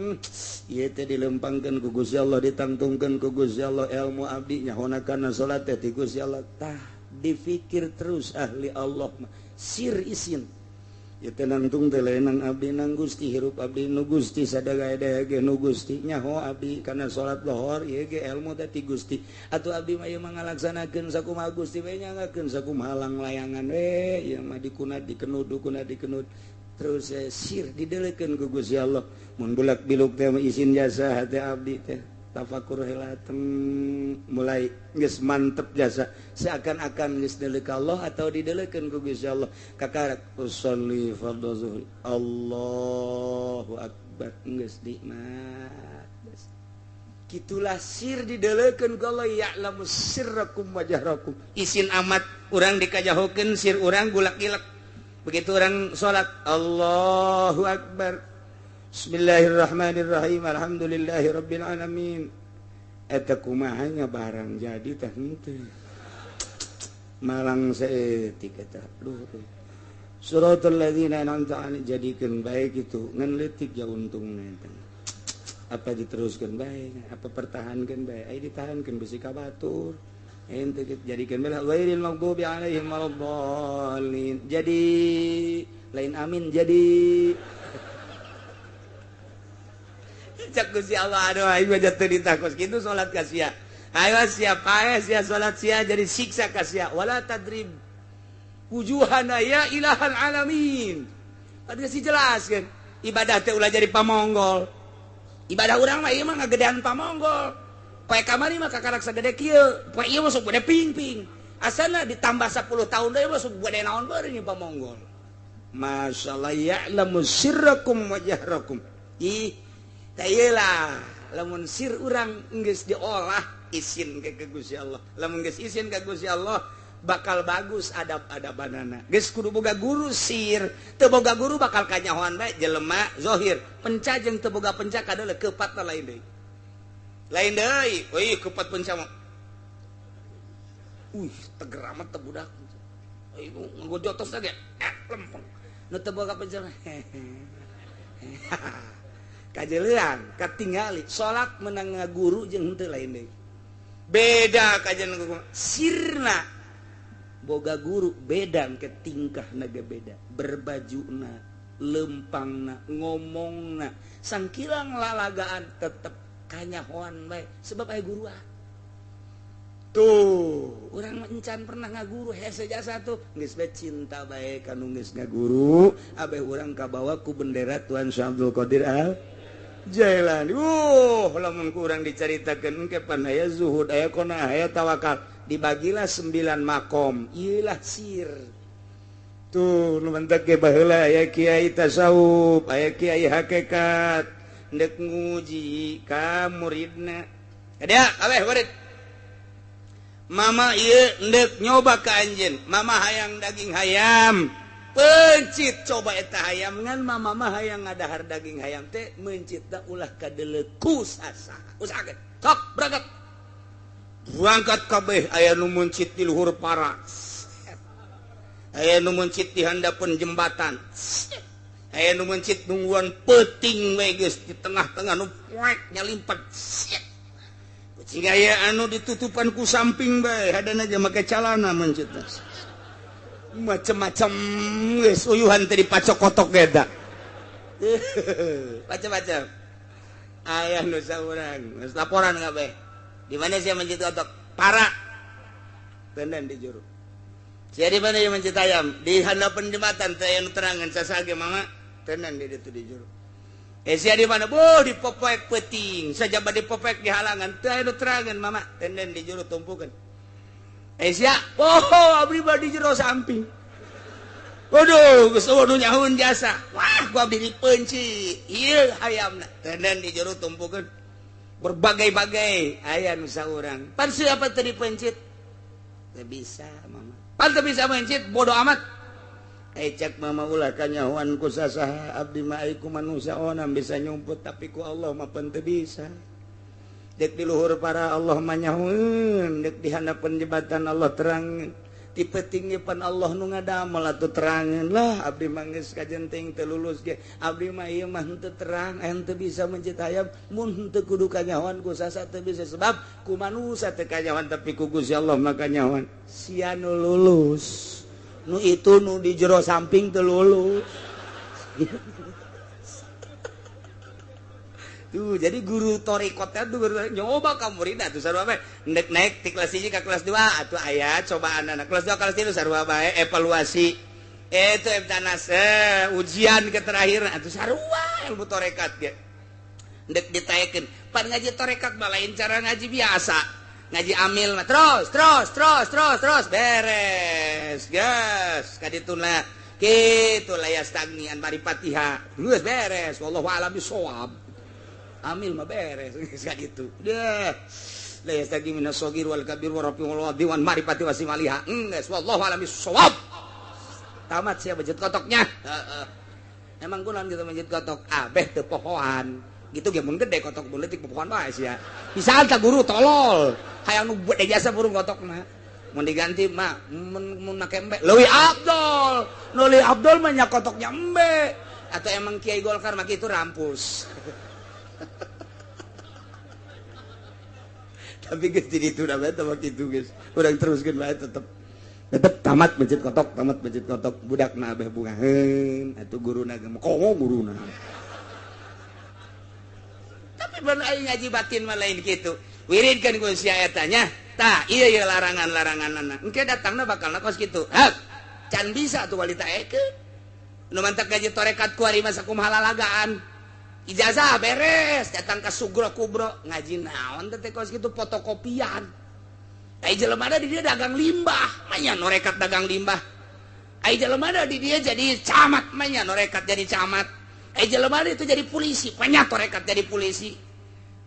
ieu teh dilempangkeun ku Gusti Allah ditangtungkeun ku Gusti Allah ilmu abdi nyahona kana salat teh ti Gusti Allah. Tah difikir terus ahli Allah sir isin ya tenangtung teh nang abdi nang Gusti hirup abdi nu Gusti sadaya-daya ge nu Gusti nyaho abdi kana salat lohor ieu ge ilmu teh ti Gusti atuh abdi mah ieu mah ngalaksanakeun sakumaha Gusti we nyangakeun sakumaha langlayangan we ieu mah dikunat dikenud dikunat dikenud terus sir didelekeun ku Gusti Allah mun bulak biluk teh isin jasa hate abdi teh tafakur heula mulai geus mantep jasa seakan-akan geus deuleuh ka Allah atau dideulekeun ku Gusti Allah kakarak usolli fardhu zuhri Allahu akbar geus nikmat. Kitulah sir dideulekeun ku Allah ya'lamu sirrakum wa jahrakum. Isin amat urang dikajahokeun sir urang gulak-gilek begitu urang salat Allahu akbar Bismillahirrahmanirrahim alhamdulillahirabbil alamin. Eta kumaha nya barang jadi teh henteu. Malang saeutik eta. Duh. Suratul ladzina an'amta alaihim jadikeun bae kitu ngan leutik ja untungna eta. Apa diteruskeun bae, apa pertahankeun bae, ai ditahankeun besi ka batur. Ente jadikeun bae ghairil maghdubi alaihim waladdallin. Jadi lain amin jadi. Cak Gusti Allah aduh aing mah jatuh ditakos kitu salat ka sia. Ayo sia paeh sia salat sia jadi siksa ka sia. Wala tadrib wujuhana ya ilahal alamin. Ada sih jelas kan. Ibadah teh ulah jadi pamonggol. Ibadah urang mah ieu mah ngagedean pamonggol. Poe kamari mah kakarak sagede kieu, poe ieu mah sok gede ping-ping. Asana ditambah 10 tahun deui mah sok gede naon beureun ieu pamonggol. Masyaallah ya'lamu sirrakum wa jahrakum. Ih, tah ieu lah lamun sir urang geus diolah isin ke Gusti Allah. Lamun geus isin ka Gusti Allah bakal bagus adab-adabanana. Geus kudu boga guru sir, teu boga guru bakal kanyahoan bae jelema zahir. Penca jeung teu boga penca kadeuleu keupatna lain deui. Lain deui, euy kepat penca mah. Uih, teger amat teh budak. Euy ngagojotos ge, lempeng. Nu teu boga penca mah. Kajeleuan, katingali salat menang ngaguru jeung henteu lain deui. Beda kajian sirna. Boga guru beda ke tingkahna ge beda, berbajuna, lempangna, ngomongna, sangkilang lalagaan tetep kanyahoan bae sebab aya guruan. Tuh, urang mah encan pernah ngaguru hese jasa tuh, geus bae cinta bae ka nu geus ngaguru, abeh urang kabawa ku bendera Tuan Syekh Abdul Qadir Al Jailani. Lamun ku urang dicaritakeun engke pan aya zuhud, aya qanaah, aya tawakal. Dibagilah 9 makom, ieulah sir. Tuh, nu mentek ge baheula aya kiai tasawuf, aya kiai hakikat. Ndek nguji ka muridna. Ada kabeh murid. Mama ieu ndek nyoba ka anjeun. Mama hayang daging hayam. Pencit coba eta hayam ngan mama mah hayang ngadahar daging hayam teh mencit da ulah kadeuleu ku sasaha. Usahakeun. Sok berangkat. Berangkat kabeh aya nu mencit di luhur para. Aya nu mencit di handapeun jembatan. Aya nu mencit nungguan peuting we geus di tengah-tengah nu poek nyalimpet. Kucing aya anu ditutupan ku samping bae hadana aja make calana mencit. Macem-macem geus uyuhan teh dipacokotok ge da. Macem-macem. Aya nu saurang geus laporan kabeh. Di mana sia mencit kotok? Para. Tenden di juru. Sia di mana ieu mencit ayam? Di handapeun jembatan teh aya nu terangan sasage mama. Tenan di ditu di juru. Sia di mana? Boh di popoek peuting, sajaba di popoek di halangan teu aya nu terangan mama. Tenden di juru tumpukeun. Sia, oh abdi mah di jero samping. Waduh, geus eueuh nu nyahueun jasa. Wah, ku abdi dipeunci. Ieu hayamna. Tenden di juru tumpukeun. Berbagai-bagai aya nu saurang. Pan siapa teu dipencit? Teu bisa mama. Pan teu bisa mencit, bodoh amat. Cek mama ulah kanyahoan ku sasaha abdi mah ai ku manusia onam bisa nyumput tapi ku Allah mah pan teu bisa. Dek di luhur para Allah mah nyahoeun, dek di handapeun jembatan Allah terang. Ti peuting pan Allah nu ngadamel atuh terangeun lah abdi mah geus kajenting teu lulus ge. Abdi mah ieu mah henteu terang, henteu bisa mencit hayam mun henteu kudu kanyahoan ku sasa teu bisa sebab ku manusia teu kanyahoan tapi ku Gusti Allah mah kanyahoan. Sia nu lulus. Nu itu nu di jero samping teu lulus. Tuh, jadi guru torikotnya tuh guru nyoba ka muridna tuh sarua bae. Ndek naik ti kelas 1 ka kelas 2 atuh aya cobaan anak kelas 2 kelas 3 sarua bae evaluasi. Itu ebtanas ujian ke terakhir atuh sarua ilmu torekat ge. Ndek ditaekeun. Pan ngaji torekat mah lain cara ngaji biasa. Ngaji amil mah terus terus terus terus terus beres. Gas kadituna kitu layastagni an maripatiha. Geus beres wallahu a'lam bissawab. Amil mah beres geus kitu. Deh. La yastagi minas sagir wal kabir wa rafi wal wadi wan marifati wasimaliha. Geus wallahu a'lam bissawab. Tamat sia mencit kotoknya. Heeh. Emang kunaon kitu mencit kotok? Abeh teu pohoan. Gitu ge mun gede kotok mun leutik pohoan bae sia. Bisa tah guru tolol. Hayang nu gede jasa burung kotokna. Mun diganti mah mun make embe leuwih abdol. Nu leuwih abdol mah nya kotoknya embe. Atau emang Kiai Golkar mah kitu rampus. Tapi geus di ditu da bae teh kitu geus. Urang teruskeun bae tetep. Tetep tamat mencit kotok, tamat mencit kotok, budakna abeh bungaheun, atuh guruna ge komo guruna. Tapi bener aing ngaji batin mah lain kitu. Wiridkeun ku sia eta nya. Tah, ieu ieu larangan-laranganna. Engke datangna bakalna kos kitu. Hak, can bisa tuh wali taekeun. Nu mantak gaji torekat ku ari mah sakumaha lalagaan. Ijazah beres, datang ka Sugro Kubro, ngaji naon teh kos kitu fotokopian. Ai jelema di dia dagang limbah, manya norekat dagang limbah. Ai jelema di dia jadi camat, manya norekat jadi camat. Ai jelema itu jadi polisi, manya torekat jadi polisi.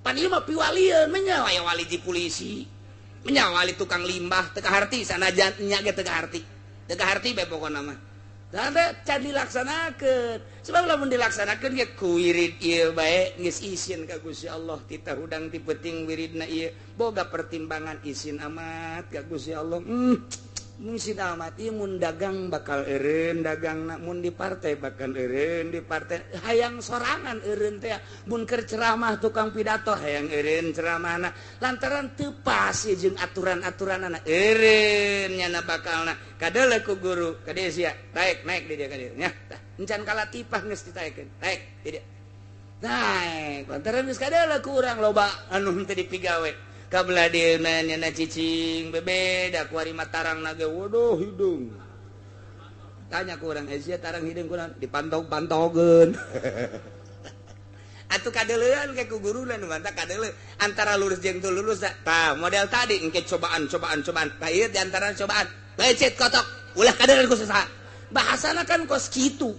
Pan ieu mah piwalieun, manya aya wali di polisi. Manya wali tukang limbah, teu kaharti sanajan nya ge teu kaharti. Teu kaharti bae pokona mah. Da can dilaksanakeun. Sebab lamun dilaksanakeun ge ku wirid ieu bae geus isin ka Gusti Allah titah hudang ti peuting wiridna ieu. Boga pertimbangan isin amat ka Gusti Allah. Isin amat ieu mun dagang bakal eureun dagangna, mun di partai bakal eureun di partai, hayang sorangan eureun teh, mun keur ceramah tukang pidato hayang eureun ceramahna, lantaran teu pas jeung aturan-aturanana eureun nyana bakalna. Kadeuleu ku guru, kade sia, naik naik di dia ka dieu nya. Tah, encan kalatipah geus ditaekeun, naik di dia. Naik, lantaran geus kadeuleu ku urang loba anu henteu dipigawe. Kabelah dieu nyana cicing bebeda ku ari mah tarang ge waduh hidung. Tanya ku urang sia tarang hidung kurang dipantog-pantogeun. Atuh kadeuleuan ke ku guruna nu mantap kadeuleu antara lurus jeung teu lulus tah model tadi engke cobaan cobaan cobaan. Tah ieu di antara cobaan. Lecet kotok ulah kadeuleuan ku saha. Bahasana kan kos kitu.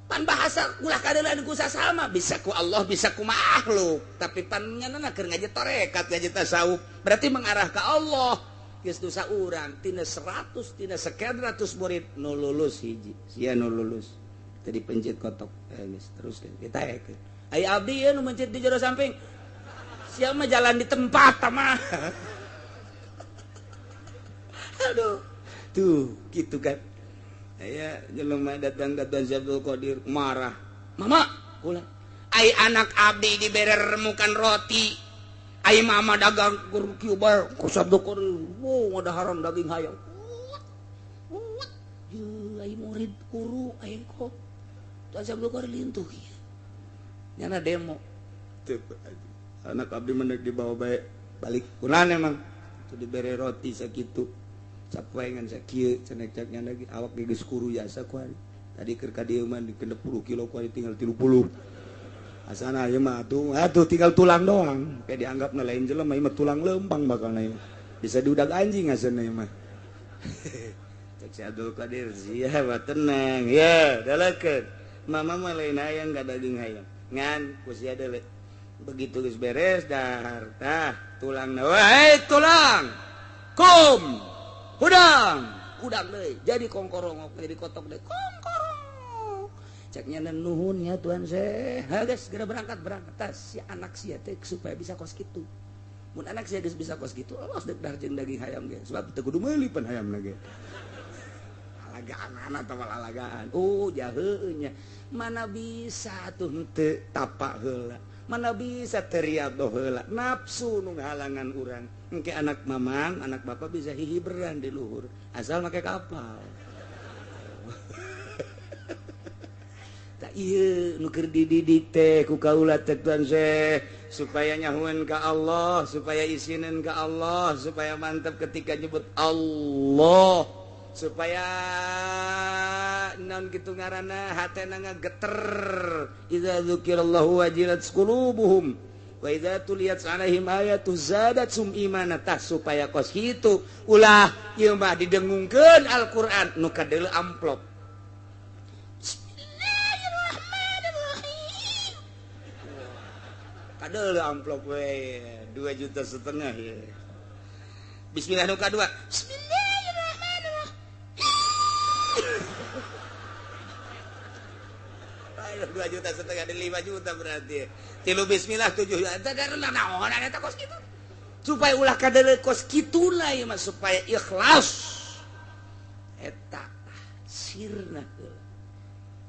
Pan bahasa ulah kadeuleuan ku sasama bisa ku Allah bisa ku makhluk, tapi pan nyanana keur ngaji tarekat ngaji tasawuf berarti mengarah ke Allah. Geus dosa urang tina 100 tina sekian ratus murid nu lulus hiji sia nu lulus tadi pencit kotok geus teruskeun ditaekeun. Ai abdi ieu nu mencit di jero samping sia mah jalan di tempat mah. Aduh tuh gitu kan. Aya jelema datang ka Tuan Abdul Qadir marah. Mama, kula. Ai anak abdi dibere remukan roti. Ai mama dagang kur kieu bae ku Abdul Qadir. Wow, ngadaharan daging hayam. Wut. Ye ai murid guru aing kok. Tuan Abdul Qadir lintuh ieu. Nyana demo. Teu anak abdi mendek dibawa bae balik. Kunaon emang? Teu dibere roti sakitu. Capoengan sakieu cenah caknya lagi awak geus kuru jasa ku ari. Tadi keur ka dieu mah di 60 kilo ku ari tinggal 30. Asana ieu mah atuh tinggal tulang doang. Kayak dianggapna lain jelema ieu mah tulang lempang bakalna ieu. Bisa diudag anjing asana ieu mah. Cek si Abdul Qadir sia mah tenang ya dalekeun. Mama mah lain hayang ka daging hayam. Ngan ku sia deuleu. Begitu geus beres dahar tah tulangna wae tulang. Kum hudang, hudang deui. Jadi kongkorongok, jadi kotok deui. Kongkorong. Ceknya nuhun ya Tuhan saya. Ha geus segera berangkat berangkat tas si anak sia teh supaya bisa kos kitu. Mun anak sia geus bisa kos kitu, awas deuk dahar jeung daging hayam ge. Sebab teu kudu meuli pan hayamna ge. Lalagaan atawa lalagaan. Oh, jaheunya nya. Mana bisa tuh henteu tapak heula. Mana bisa teriadoh heula. Nafsu nu ngahalangan urang. Engke anak mamang, anak bapak bisa hihiberan di luhur asal make kapal. Tak ieu nu keur dididik teh ku kaula teh Tuan Syekh supaya nyahueun ka Allah, supaya isineun ka Allah, supaya mantap ketika nyebut Allah, supaya naon kitu ngaranna hatena ngageter. Idza dzukirallahu wajilat qulubuhum wa idza tuliyat alaihim ayatu zadatsum imana. Tah supaya kos kitu ulah ieu mah didengungkeun Al-Qur'an nu kadeuleu amplop. Bismillahirrahmanirrahim. Kadeuleu amplop we 2,5 juta ye. Bismillah nu kadua. Bismillahirrahmanirrahim. 2,5 juta ada 5 juta berarti. Tilu bismillah 7 juta. Ada naon eta kos kitu. Supaya ulah kadeuleu kos kitu lah ieu mah supaya ikhlas. Eta sirna heula.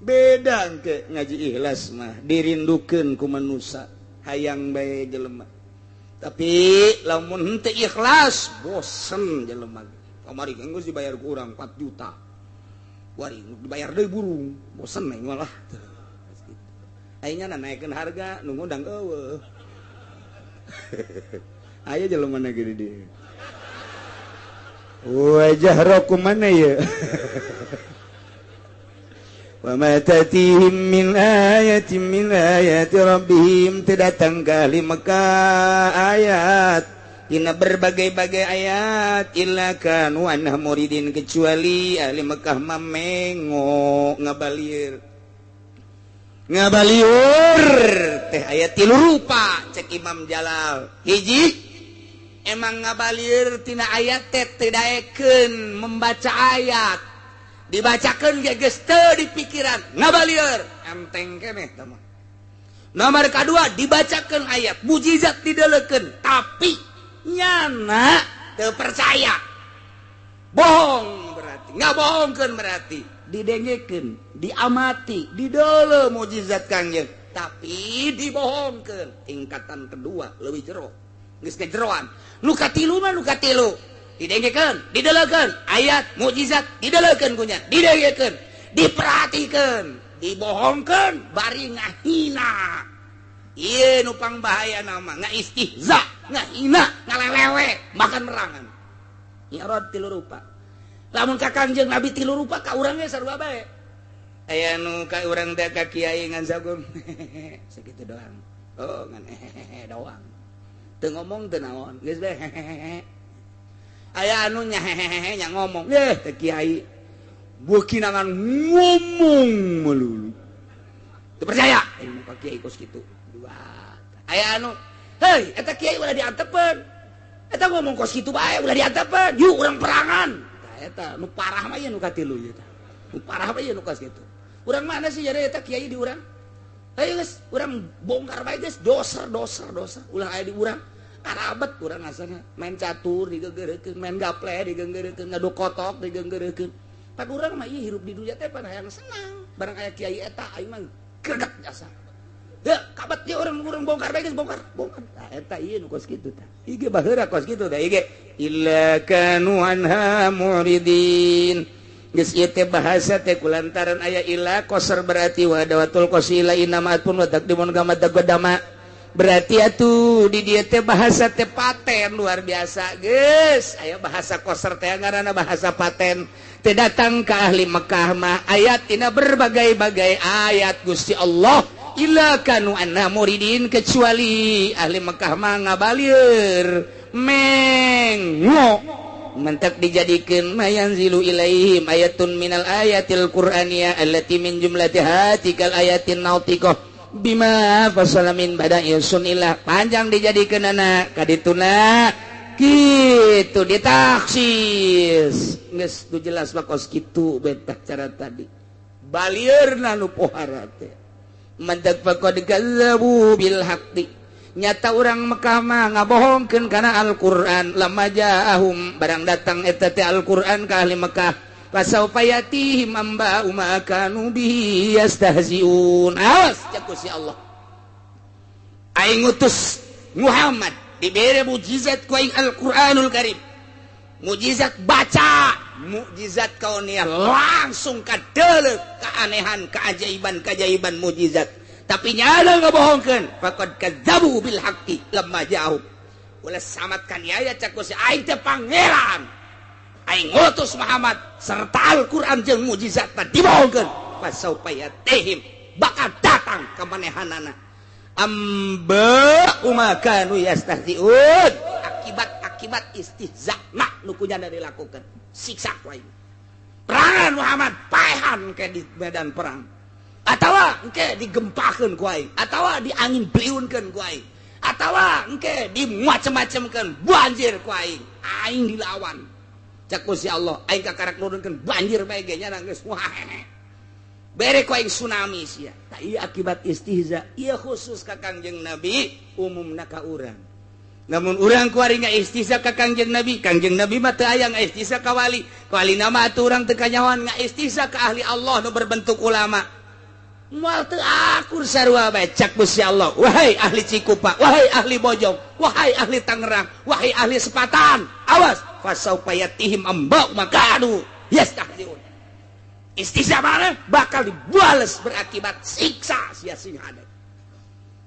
Beda engke ngaji ikhlas mah dirindukeun ku manusa hayang bae jelema. Tapi lamun henteu ikhlas bosen jelema. Kamari geus dibayar ku urang 4 juta. Wari dibayar deui burung, bosen aing malah. Aing nya naikeun harga nu ngundang eueuh. Aya jelema na gede di. Wajah roku mana ya? Wa ma tatihim min ayatin min ayati rabbihim, datang ka ahli Mekah ayat tina berbagai-bagai ayat illa kanu anha muridin, kecuali ahli Mekah mamengo ngabalir ngabaliur teh. Ayat tilu rupa cek Imam Jalal. Hiji, emang ngabalir tina ayat teh teu daekeun membaca ayat, dibacakeun ge geus teu di pikiran, ngabalieur enteng keneh tah mah. Nomor kedua, dibacakeun ayat mujizat didelekeun tapi nyana teu percaya, bohong berarti, ngabohongkeun berarti. Didengekeun, diamati, didele mujizat Kangjeng tapi dibohongkeun, tingkatan kedua leuwih jero, geus kejeroan. Nu katilu mah, nu katilu didengekeun, didelekeun ayat mujizat, didelekeun kunya, didengekeun, diperhatikeun, dibohongkeun bari ngahina. Ieu nu pang bahaya nama ngaistihza, ngahina, ngalelewe, makan merangan. Nyorot tilu rupa. Lamun ka Kangjeng Nabi tilu rupa, ka urang ge sarua bae. Aya nu ka urang teh, ka kiai ngan sagum sakitu doang. Oh, ngan doang. Teu ngomong teu naon, geus bae. Aya anu nya hehehe nya ngomong, eh teh kiai beuki ngan ngomong melulu. Teu percaya, ilmu ka kiai kos kitu. Dua. Aya anu, hei eta kiai ulah diantepeun. Eta ngomong kos kitu bae, ulah diantepeun. Yuk urang perangan. Tah eta nu parah mah ieu nu katilu ieu tah. Nu parah mah ieu nu kos kitu. Urang mana sih jadi eta kiai di urang? Ayo geus, urang bongkar bae geus, doser doser doser, ulah aya di urang. Karabet urang asana, main catur digeugeurekeun, main gaple digeugeurekeun, ngadu kotok digeugeurekeun. Pan urang mah ieu hirup di dunia teh pan hayang senang. Barang aya kiai eta aing mah greget jasa. Ya, kabat dia orang urang bongkar bae geus, bongkar, bongkar. Tah eta ieu nu kos kitu tah. Ieu ge baheula kos kitu tah ieu ge. Illa kanu anha muridin. Geus ieu teh bahasa teh kulantaran aya illa qasar berarti wa dawatul qasila inama atun wa taqdimun kama taqaddama. Berarti atuh di dieu teh bahasa teh paten luar biasa geus. Aya bahasa qasar teh ngaranna bahasa paten. Teh datang ke ahli Mekah mah ayat tina berbagai-bagai ayat Gusti Allah illa kanu anna muridin, kecuali ahli Mekah mah ngabalieur mengo. Mentak dijadikeun mayanzilu ilaihim ayatun minal ayatil qur'aniyah allati min jumlatiha tikal ayatin nautiqah bima fasala min bada'i sunillah. Panjang dijadikeun anak kadituna kitu ditaksis geus tu jelas mah kos kitu betah cara tadi balieurna nu pohara teh. Mentak faqad kazzabu bil haqqi, nyata urang Mekah mah ngabohongkeun kana Al-Qur'an lamma ja'ahum, barang datang eta teh Al-Qur'an ka ahli Mekah. Fasaufa yatihim amba'u ma kanu bihi yastahzi'un. Awas cek si Allah, aing ngutus Muhammad dibere mujizat ku aing Al-Qur'anul Karim, mujizat baca, mukjizat kauniah langsung kadeuleuh keanehan, keajaiban keajaiban mujizat, tapi nyala ngabohongkeun. Faqad kadzabu bil haqqi lamma ja'u. Ulah samat kan ya cak si aing teh pangeran, aing ngutus Muhammad serta Al-Qur'an jeung mujizatna dibohongkeun. Fasaufa yatihim, bakal datang ka manehanana amba ma kanu yastahzi'un, akibat-akibat istihza nu kunyana dilakukan. Siksa ku aing perangan Muhammad, paehan ke di medan perang, atawa engke digempakeun ku aing, atawa diangin beliunkeun ku aing, atawa engke dimacem-macemkeun banjir ku aing, aing dilawan cak ku si Allah. Aing kakarak nurunkeun banjir bae ge nya geus wah bere ku aing tsunami sia. Tah ieu akibat istihza ieu khusus ka Kangjeng Nabi, umumna ka urang. Namun urang kuari ngaistihza ka Kangjeng Nabi, Kangjeng Nabi mah teu aya ngaistihza ka wali. Wali nama atuh urang teu kanyahoan ngaistihza ka ahli Allah nu berbentuk ulama. Moal teu akur sarua bae cak Gusti Allah. Wahai ahli Cikupa, wahai ahli Bojong, wahai ahli Tangerang, wahai ahli Sepatan, awas fasaufa yatihim ambau makanu yastahziun. Istihza mana bakal dibales berakibat siksa sia sing hade.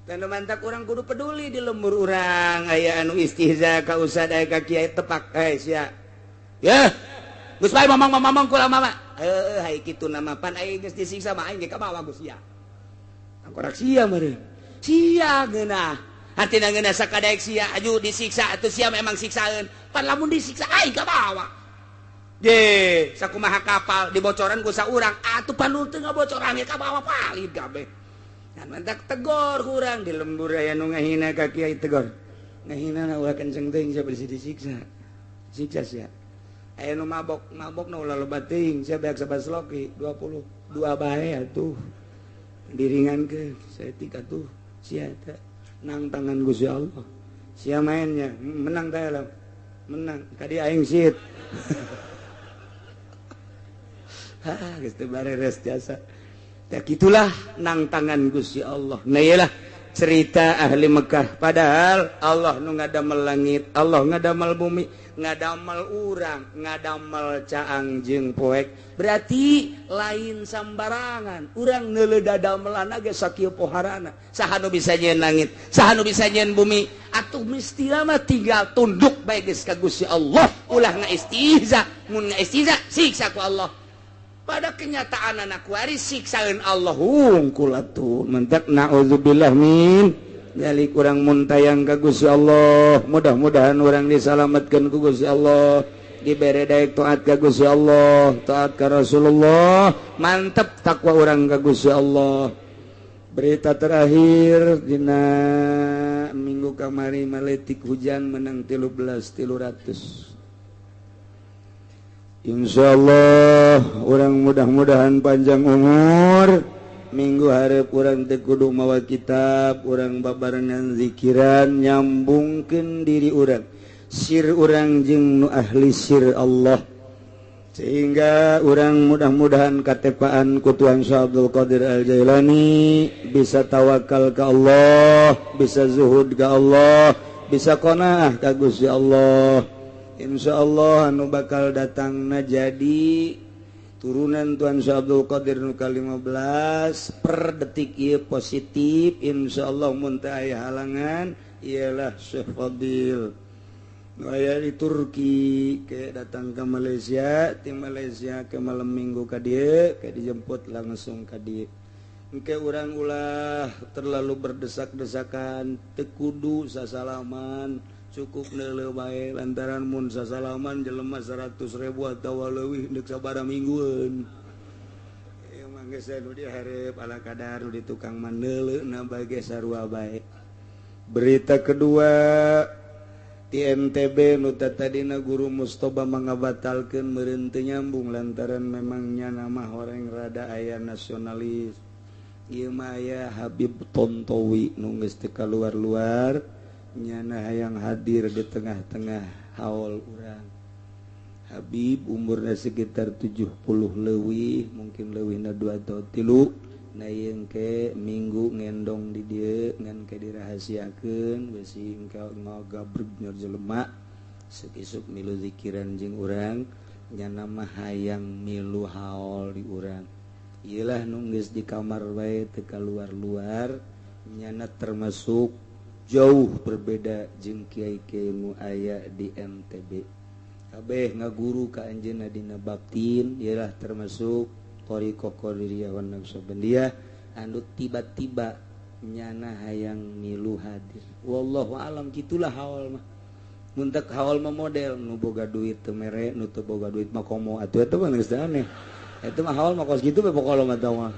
Dan mantak urang kudu peduli di lembur urang aya anu istihza ka ustad aya ka kiai tepak sia. Ya. Geus bae mamang-mamang kula mama. Heuh hai kitu nama pan aing geus disiksa mah aing ge kabawa Gus sia. Angkorak sia meureun. Sia geunah. Hatina ngeunah sakadaek sia aju disiksa atuh sia memang siksaeun. Pan lamun disiksa aing kabawa. Ye, sakumaha kapal dibocoran ku saurang atuh pan nu teu ngabocoran ge kabawa palid kabeh. Dan mantak tegor kurang di lembur aya nu ngahina ka kiai tegor. Ngahina na ulah kenceng teuing sia bisi disiksa. Siksa sia. Aya nu mabok, mabok na ulah loba teuing sia beak sabasloki 22 bae atuh. Diringankeun saeutik atuh sia eta nang tangan Gusti Allah. Sia mainnya menang teh lah. Menang kadi aing sit. Hah, geus teu bareres jasa. Tah kitulah nang tangan Gusti Allah. Nah iyalah cerita ahli Mekah. Padahal Allah nu ngadamel langit, Allah ngadamel bumi, ngadamel urang, ngadamel caang jeung poek. Berarti lain sambarangan. Urang neuleuh dadamelan ge sakieu poharana. Saha nu bisa nyieun langit, saha nu bisa nyieun bumi. Atuh mesti mah tinggal tunduk bae geus ka Gusti Allah. Ulah ngaistihza, mun ngaistihza siksa ku Allah. Pada kenyataan anak waris siksaeun Allah hungkul atuh mentak naudzubillah min dzalik. Urang muntayang ka Gusti Allah, mudah-mudahan urang disalametkeun ku Gusti Allah, dibere daek taat ka Gusti Allah, taat ka Rasulullah, mantep takwa urang ka Gusti Allah. Berita terakhir dina minggu kamari maletik hujan menang 13.300. Insyaallah orang mudah-mudahan panjang umur. Minggu hareup urang teu kudu mawa kitab, urang babarengan zikiran nyambungkeun diri urang, sir urang jeung nu ahli sir Allah, sehingga urang mudah-mudahan katepaan ku Tuhan Syekh Abdul Qadir Al-Jailani bisa tawakal ka Allah, bisa zuhud ka Allah, bisa qanaah ka Gusti Allah. Insyaallah anu bakal datangna jadi turunan Tuhan Syekh Abdul Qadir nu ka-15 per detik ieu positif. Insyaallah mun teu aya halangan ialah Syekh Fadil nu aya di Turki ke datang ke Malaysia, ti Malaysia ke malam minggu ka dieu ke dijemput langsung ka dieu. Engke urang ulah terlalu berdesak-desakan, teu kudu sasalaman, cukup neuleuh bae lantaran mun sasalaman jelema 100.000 atawa leuwih deuk sabaraha minggueun. Ieu mah geus nu dihareup ala kadar nu di tukang mah neuleuhna bae ge sarua bae. Berita kedua ti NTB nu tadina guru Mustoba mangabatalkeun meureun teu nyambung lantaran memang nya mah horeng rada aya nasionalis. Ieu mah aya Habib Tontowi nu geus teu kaluar-luar nyana hayang hadir di tengah-tengah haul urang. Habib umurna sekitar 70 leuwih, mungkin leuwihna 2 atau 3. Nah ieu ke minggu ngendong di dieu ngan ke dirahasiakeun besi engke ngagabreg nyor jelema isuk milu zikiran jeung urang, nyana mah hayang milu haul di urang. Ieulah nu geus di kamar bae teu kaluar-luar, nyana termasuk jauh berbeda jeung kiai-kiai nu aya di NTB. Kabeh ngaguru ka anjeunna dina batin, ialah termasuk thariqah Qadiriyah wan Naqsyabandiyah anu tiba-tiba nyana hayang milu hadir. Wallahu alam kitulah haul mah. Mun teu haul mah model nu boga duit teu mere, nu teu boga duit mah komo atuh eta mah geus aneh. Eta mah haul mah kos kitu we pokona mah tah mah.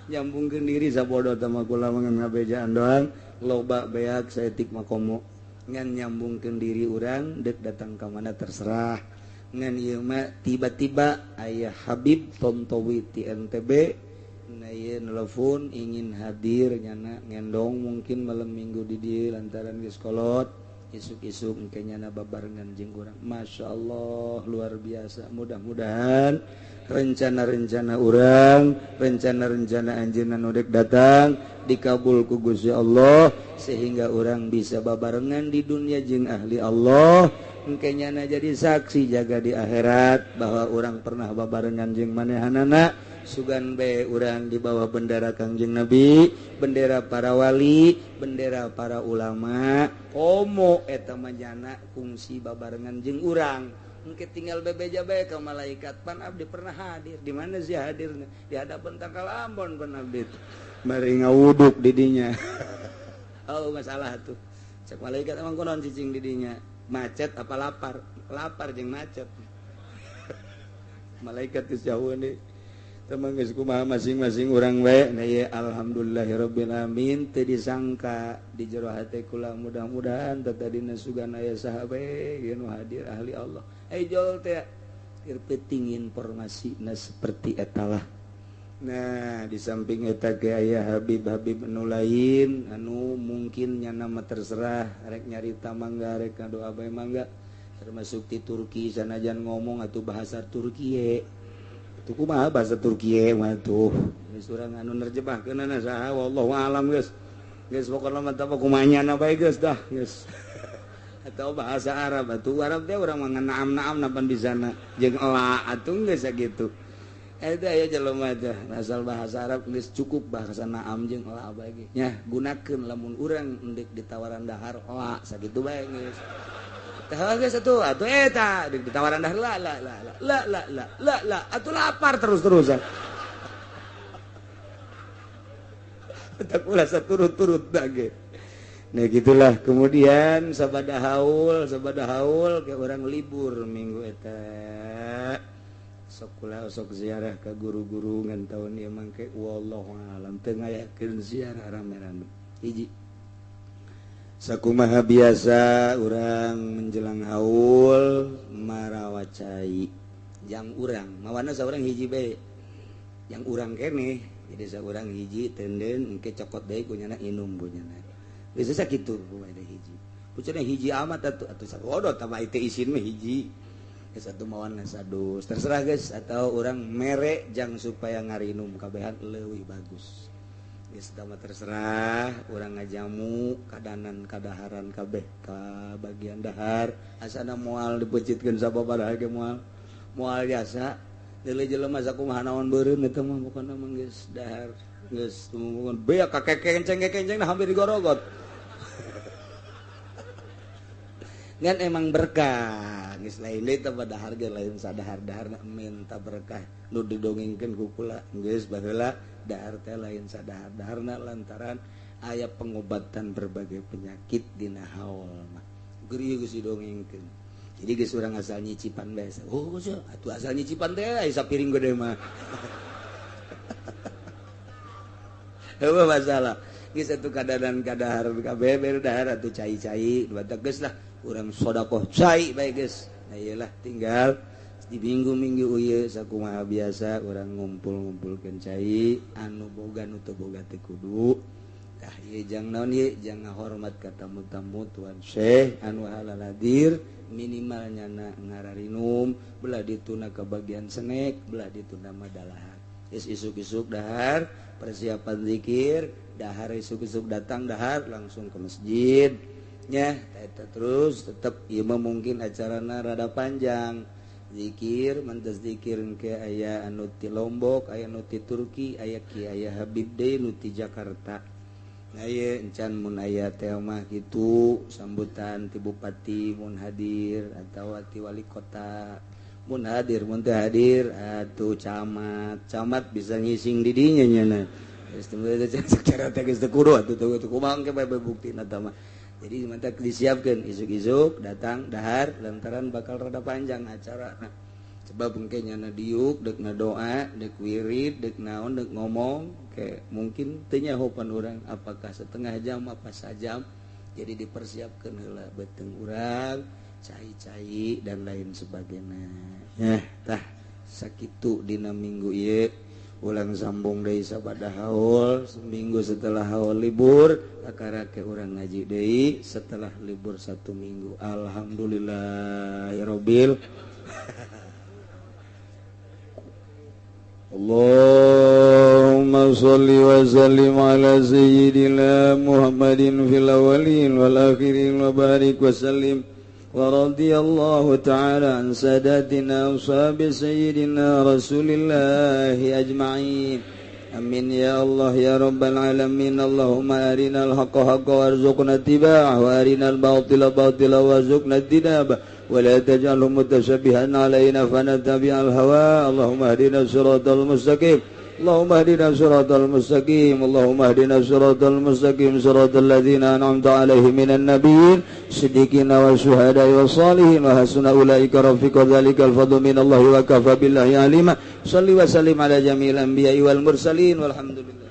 Nyambungkeun diri sabodo tah mah kula mah ngabejaan doang. Loba beak saeutik makomo ngan nyambungkeun diri urang deuk datang ka mana terserah. Ngan ieu mah tiba-tiba aya Habib Tontowi ti NTB na ieu nelpon ingin hadir nyana ngendong mungkin malam minggu di dieu lantaran geus kolot. Isuk-isuk engke nyana babarengan jeung urang. Masya Allah, luar biasa. Mudah-mudahan rencana-rencana urang, rencana-rencana anjeunna nu dek datang dikabul ku Gusti Allah sehingga urang bisa babarengan di dunia jeung ahli Allah. Engke nyana jadi saksi jaga di akhirat bahwa urang pernah babarengan jeung manehanana. Sugan bae urang di bawah bendera Kangjeng Nabi, bendera para wali, bendera para ulama. Komo eta mah jana kungsi babarengan jeung urang. Engke tinggal bebeja bae ka malaikat, pan abdi pernah hadir. Di mana sih hadirna? Di hadapan tangkal Ambon pan abdi. Bari ngawuduk di dinya. Oh, masalah tuh. Cek malaikat emang kunaon cicing di dinya? Macet apa lapar? Lapar jeung macet. Malaikat geus jauh nih. Teman geus kumaha masing-masing urang we. Nah ye alhamdulillahirabbil alamin teu disangka di jero hate kula mudah-mudahan tadina sugan aya saha bae nu hadir ahli Allah. Ai jol teh keur penting informasina seperti eta lah. Nah di samping eta ge aya habib-habib anu lain anu mungkin nyana mah terserah rek nyarita mangga rek ngadoa bae mangga, termasuk di Turki sanajan ngomong atuh bahasa Turki ye. Tuh kumaha bahasa Turki mah tuh geus urang anu nerjemahkeunana saha wallahu alam geus. Geus pokona mah tah kumaha nyana bae geus dah geus. Atau bahasa Arab atuh Arab teh urang mah naam-naam napan bisana jeung ela atuh geus sakitu. Eta aya jelema teh asal bahasa Arab geus cukup bahasa naam jeung ela bae ge. Nya gunakeun lamun urang endek ditawaran dahar ela sakitu bae geus. Tah geus atuh atuh eta ditawaran dahar la la la la la la la la atuh lapar terus-terusan. Tak ulah saturut-turut ge. Nah gitulah. Kemudian sabada haul ke orang libur minggu eta. Sok kula sok ziarah ka guru-guru ngan taun ieu mangke wallahu alam teu ngayakeun ziarah rame-rame. Hiji. Sakumaha biasa urang menjelang haul marawa cai jang urang mawana saurang hiji bae. Yang urang keneh jadi saurang hiji tenden engke cokot deui ku nyana inum ku nyana. Geus sakitu bae hiji. Pucana hiji amat atuh atuh sakodot tah teu isin mah hiji. Geus atuh mawana sadus terserah geus atau urang mere jang supaya ngarinum kabehan leuwih bagus. Geus tah terserah urang ngajamu kadanan kadaharan kabeh ka bagian dahar asana moal dipeucitkeun sababaraha ge moal moal jasa deuleu jelema sakumaha naon beureum eta mah pokona mah geus dahar geus tumumun beak ka kekenceng-kekenceng hampir digorogot. Ngan emang berkah geus lain deui teh dahar ge lain sadahar-daharna minta berkah nu didongengkeun ku kula geus baheula dahar teh lain sadahar-daharna lantaran aya pengobatan berbagai penyakit dina haul mah geureuh geus didongengkeun. Jadi geus urang asal nyicipan bae. Oh geus atuh asal nyicipan teh aya sapiring gede mah. Heueuh masalah geus atuh kadadan kadahar kabeh bere dahar atuh cai-cai batak geus lah urang sedekah cai bae geus. Nah iyalah tinggal di minggu-minggu ieu sakumaha biasa urang ngumpul-ngumpulkeun cai anu boga nu teu boga teu kudu. Tah ieu jang naon ieu jang ngahormat ka tamu-tamu tuan Syekh anu halal hadir minimal nyana ngararinum belah dituna ka bagian senek belah dituna madalahar. Geus isuk-isuk dahar persiapan zikir dahar isuk-isuk datang dahar langsung ke masjid nya eta terus tetep ieu mah mungkin acarana rada panjang. Zikir mantas zikir ke aya anu ti Lombok aya anu ti Turki aya ki aya Habib deui nu ti Jakarta. Nah ieu encan mun aya teh mah kitu sambutan ti bupati mun hadir atawa ti wali kota mun hadir mun teu hadir atuh camat camat bisa ngising di dinya nya. Geus teu secara teh geus teu kudu atuh teu kumaha engke bae buktina tah mah. Jadi mantap disiapkan isuk-isuk datang dahar lantaran bakal rada panjang acara. Nah, sebab mungkin nyana diuk dek na doa dek wirid dek naon dek ngomong kayak mungkin teu nyahopan urang apakah setengah jam apa sajam. Jadi dipersiapkan heula beuteung urang cai-cai dan lain sebagainya. Nah, tah sakitu dina minggu ieu. Ulang sambung deui sabada haul, seminggu setelah haul libur, kakarake urang ngaji deui setelah libur 1 minggu. Alhamdulillahirabbil. Allahumma sholli wa sallim ala sayyidina Muhammadin fil awwalin wal akhirin wa barik wa sallim. Wa radiyallahu ta'ala an sadatina ashabi sayyidina Rasulillahi ajma'in. Amin ya Allah ya rabbal alamin. Allahumma arinal haqqa haqqa warzuqna ittiba'ah wa arinal batila batila warzuqna ijtinabah wa la taj'alhu mutashabbihan alaina fanattabi'al hawa. Allahumma ihdina siratal mustaqim. Allahumma ihdina siratal mustaqim. Allahumma ihdina siratal mustaqim siratal ladzina an'amta 'alaihim minan nabiyyin siddiqina wasyuhada'i wassalihin wa hasuna ulaika rafiqa. Dzalikal fadlu minallahi wa kafa billahi alima. Shalli wa sallim ala jami'il anbiya'i wal mursalin walhamdulillah.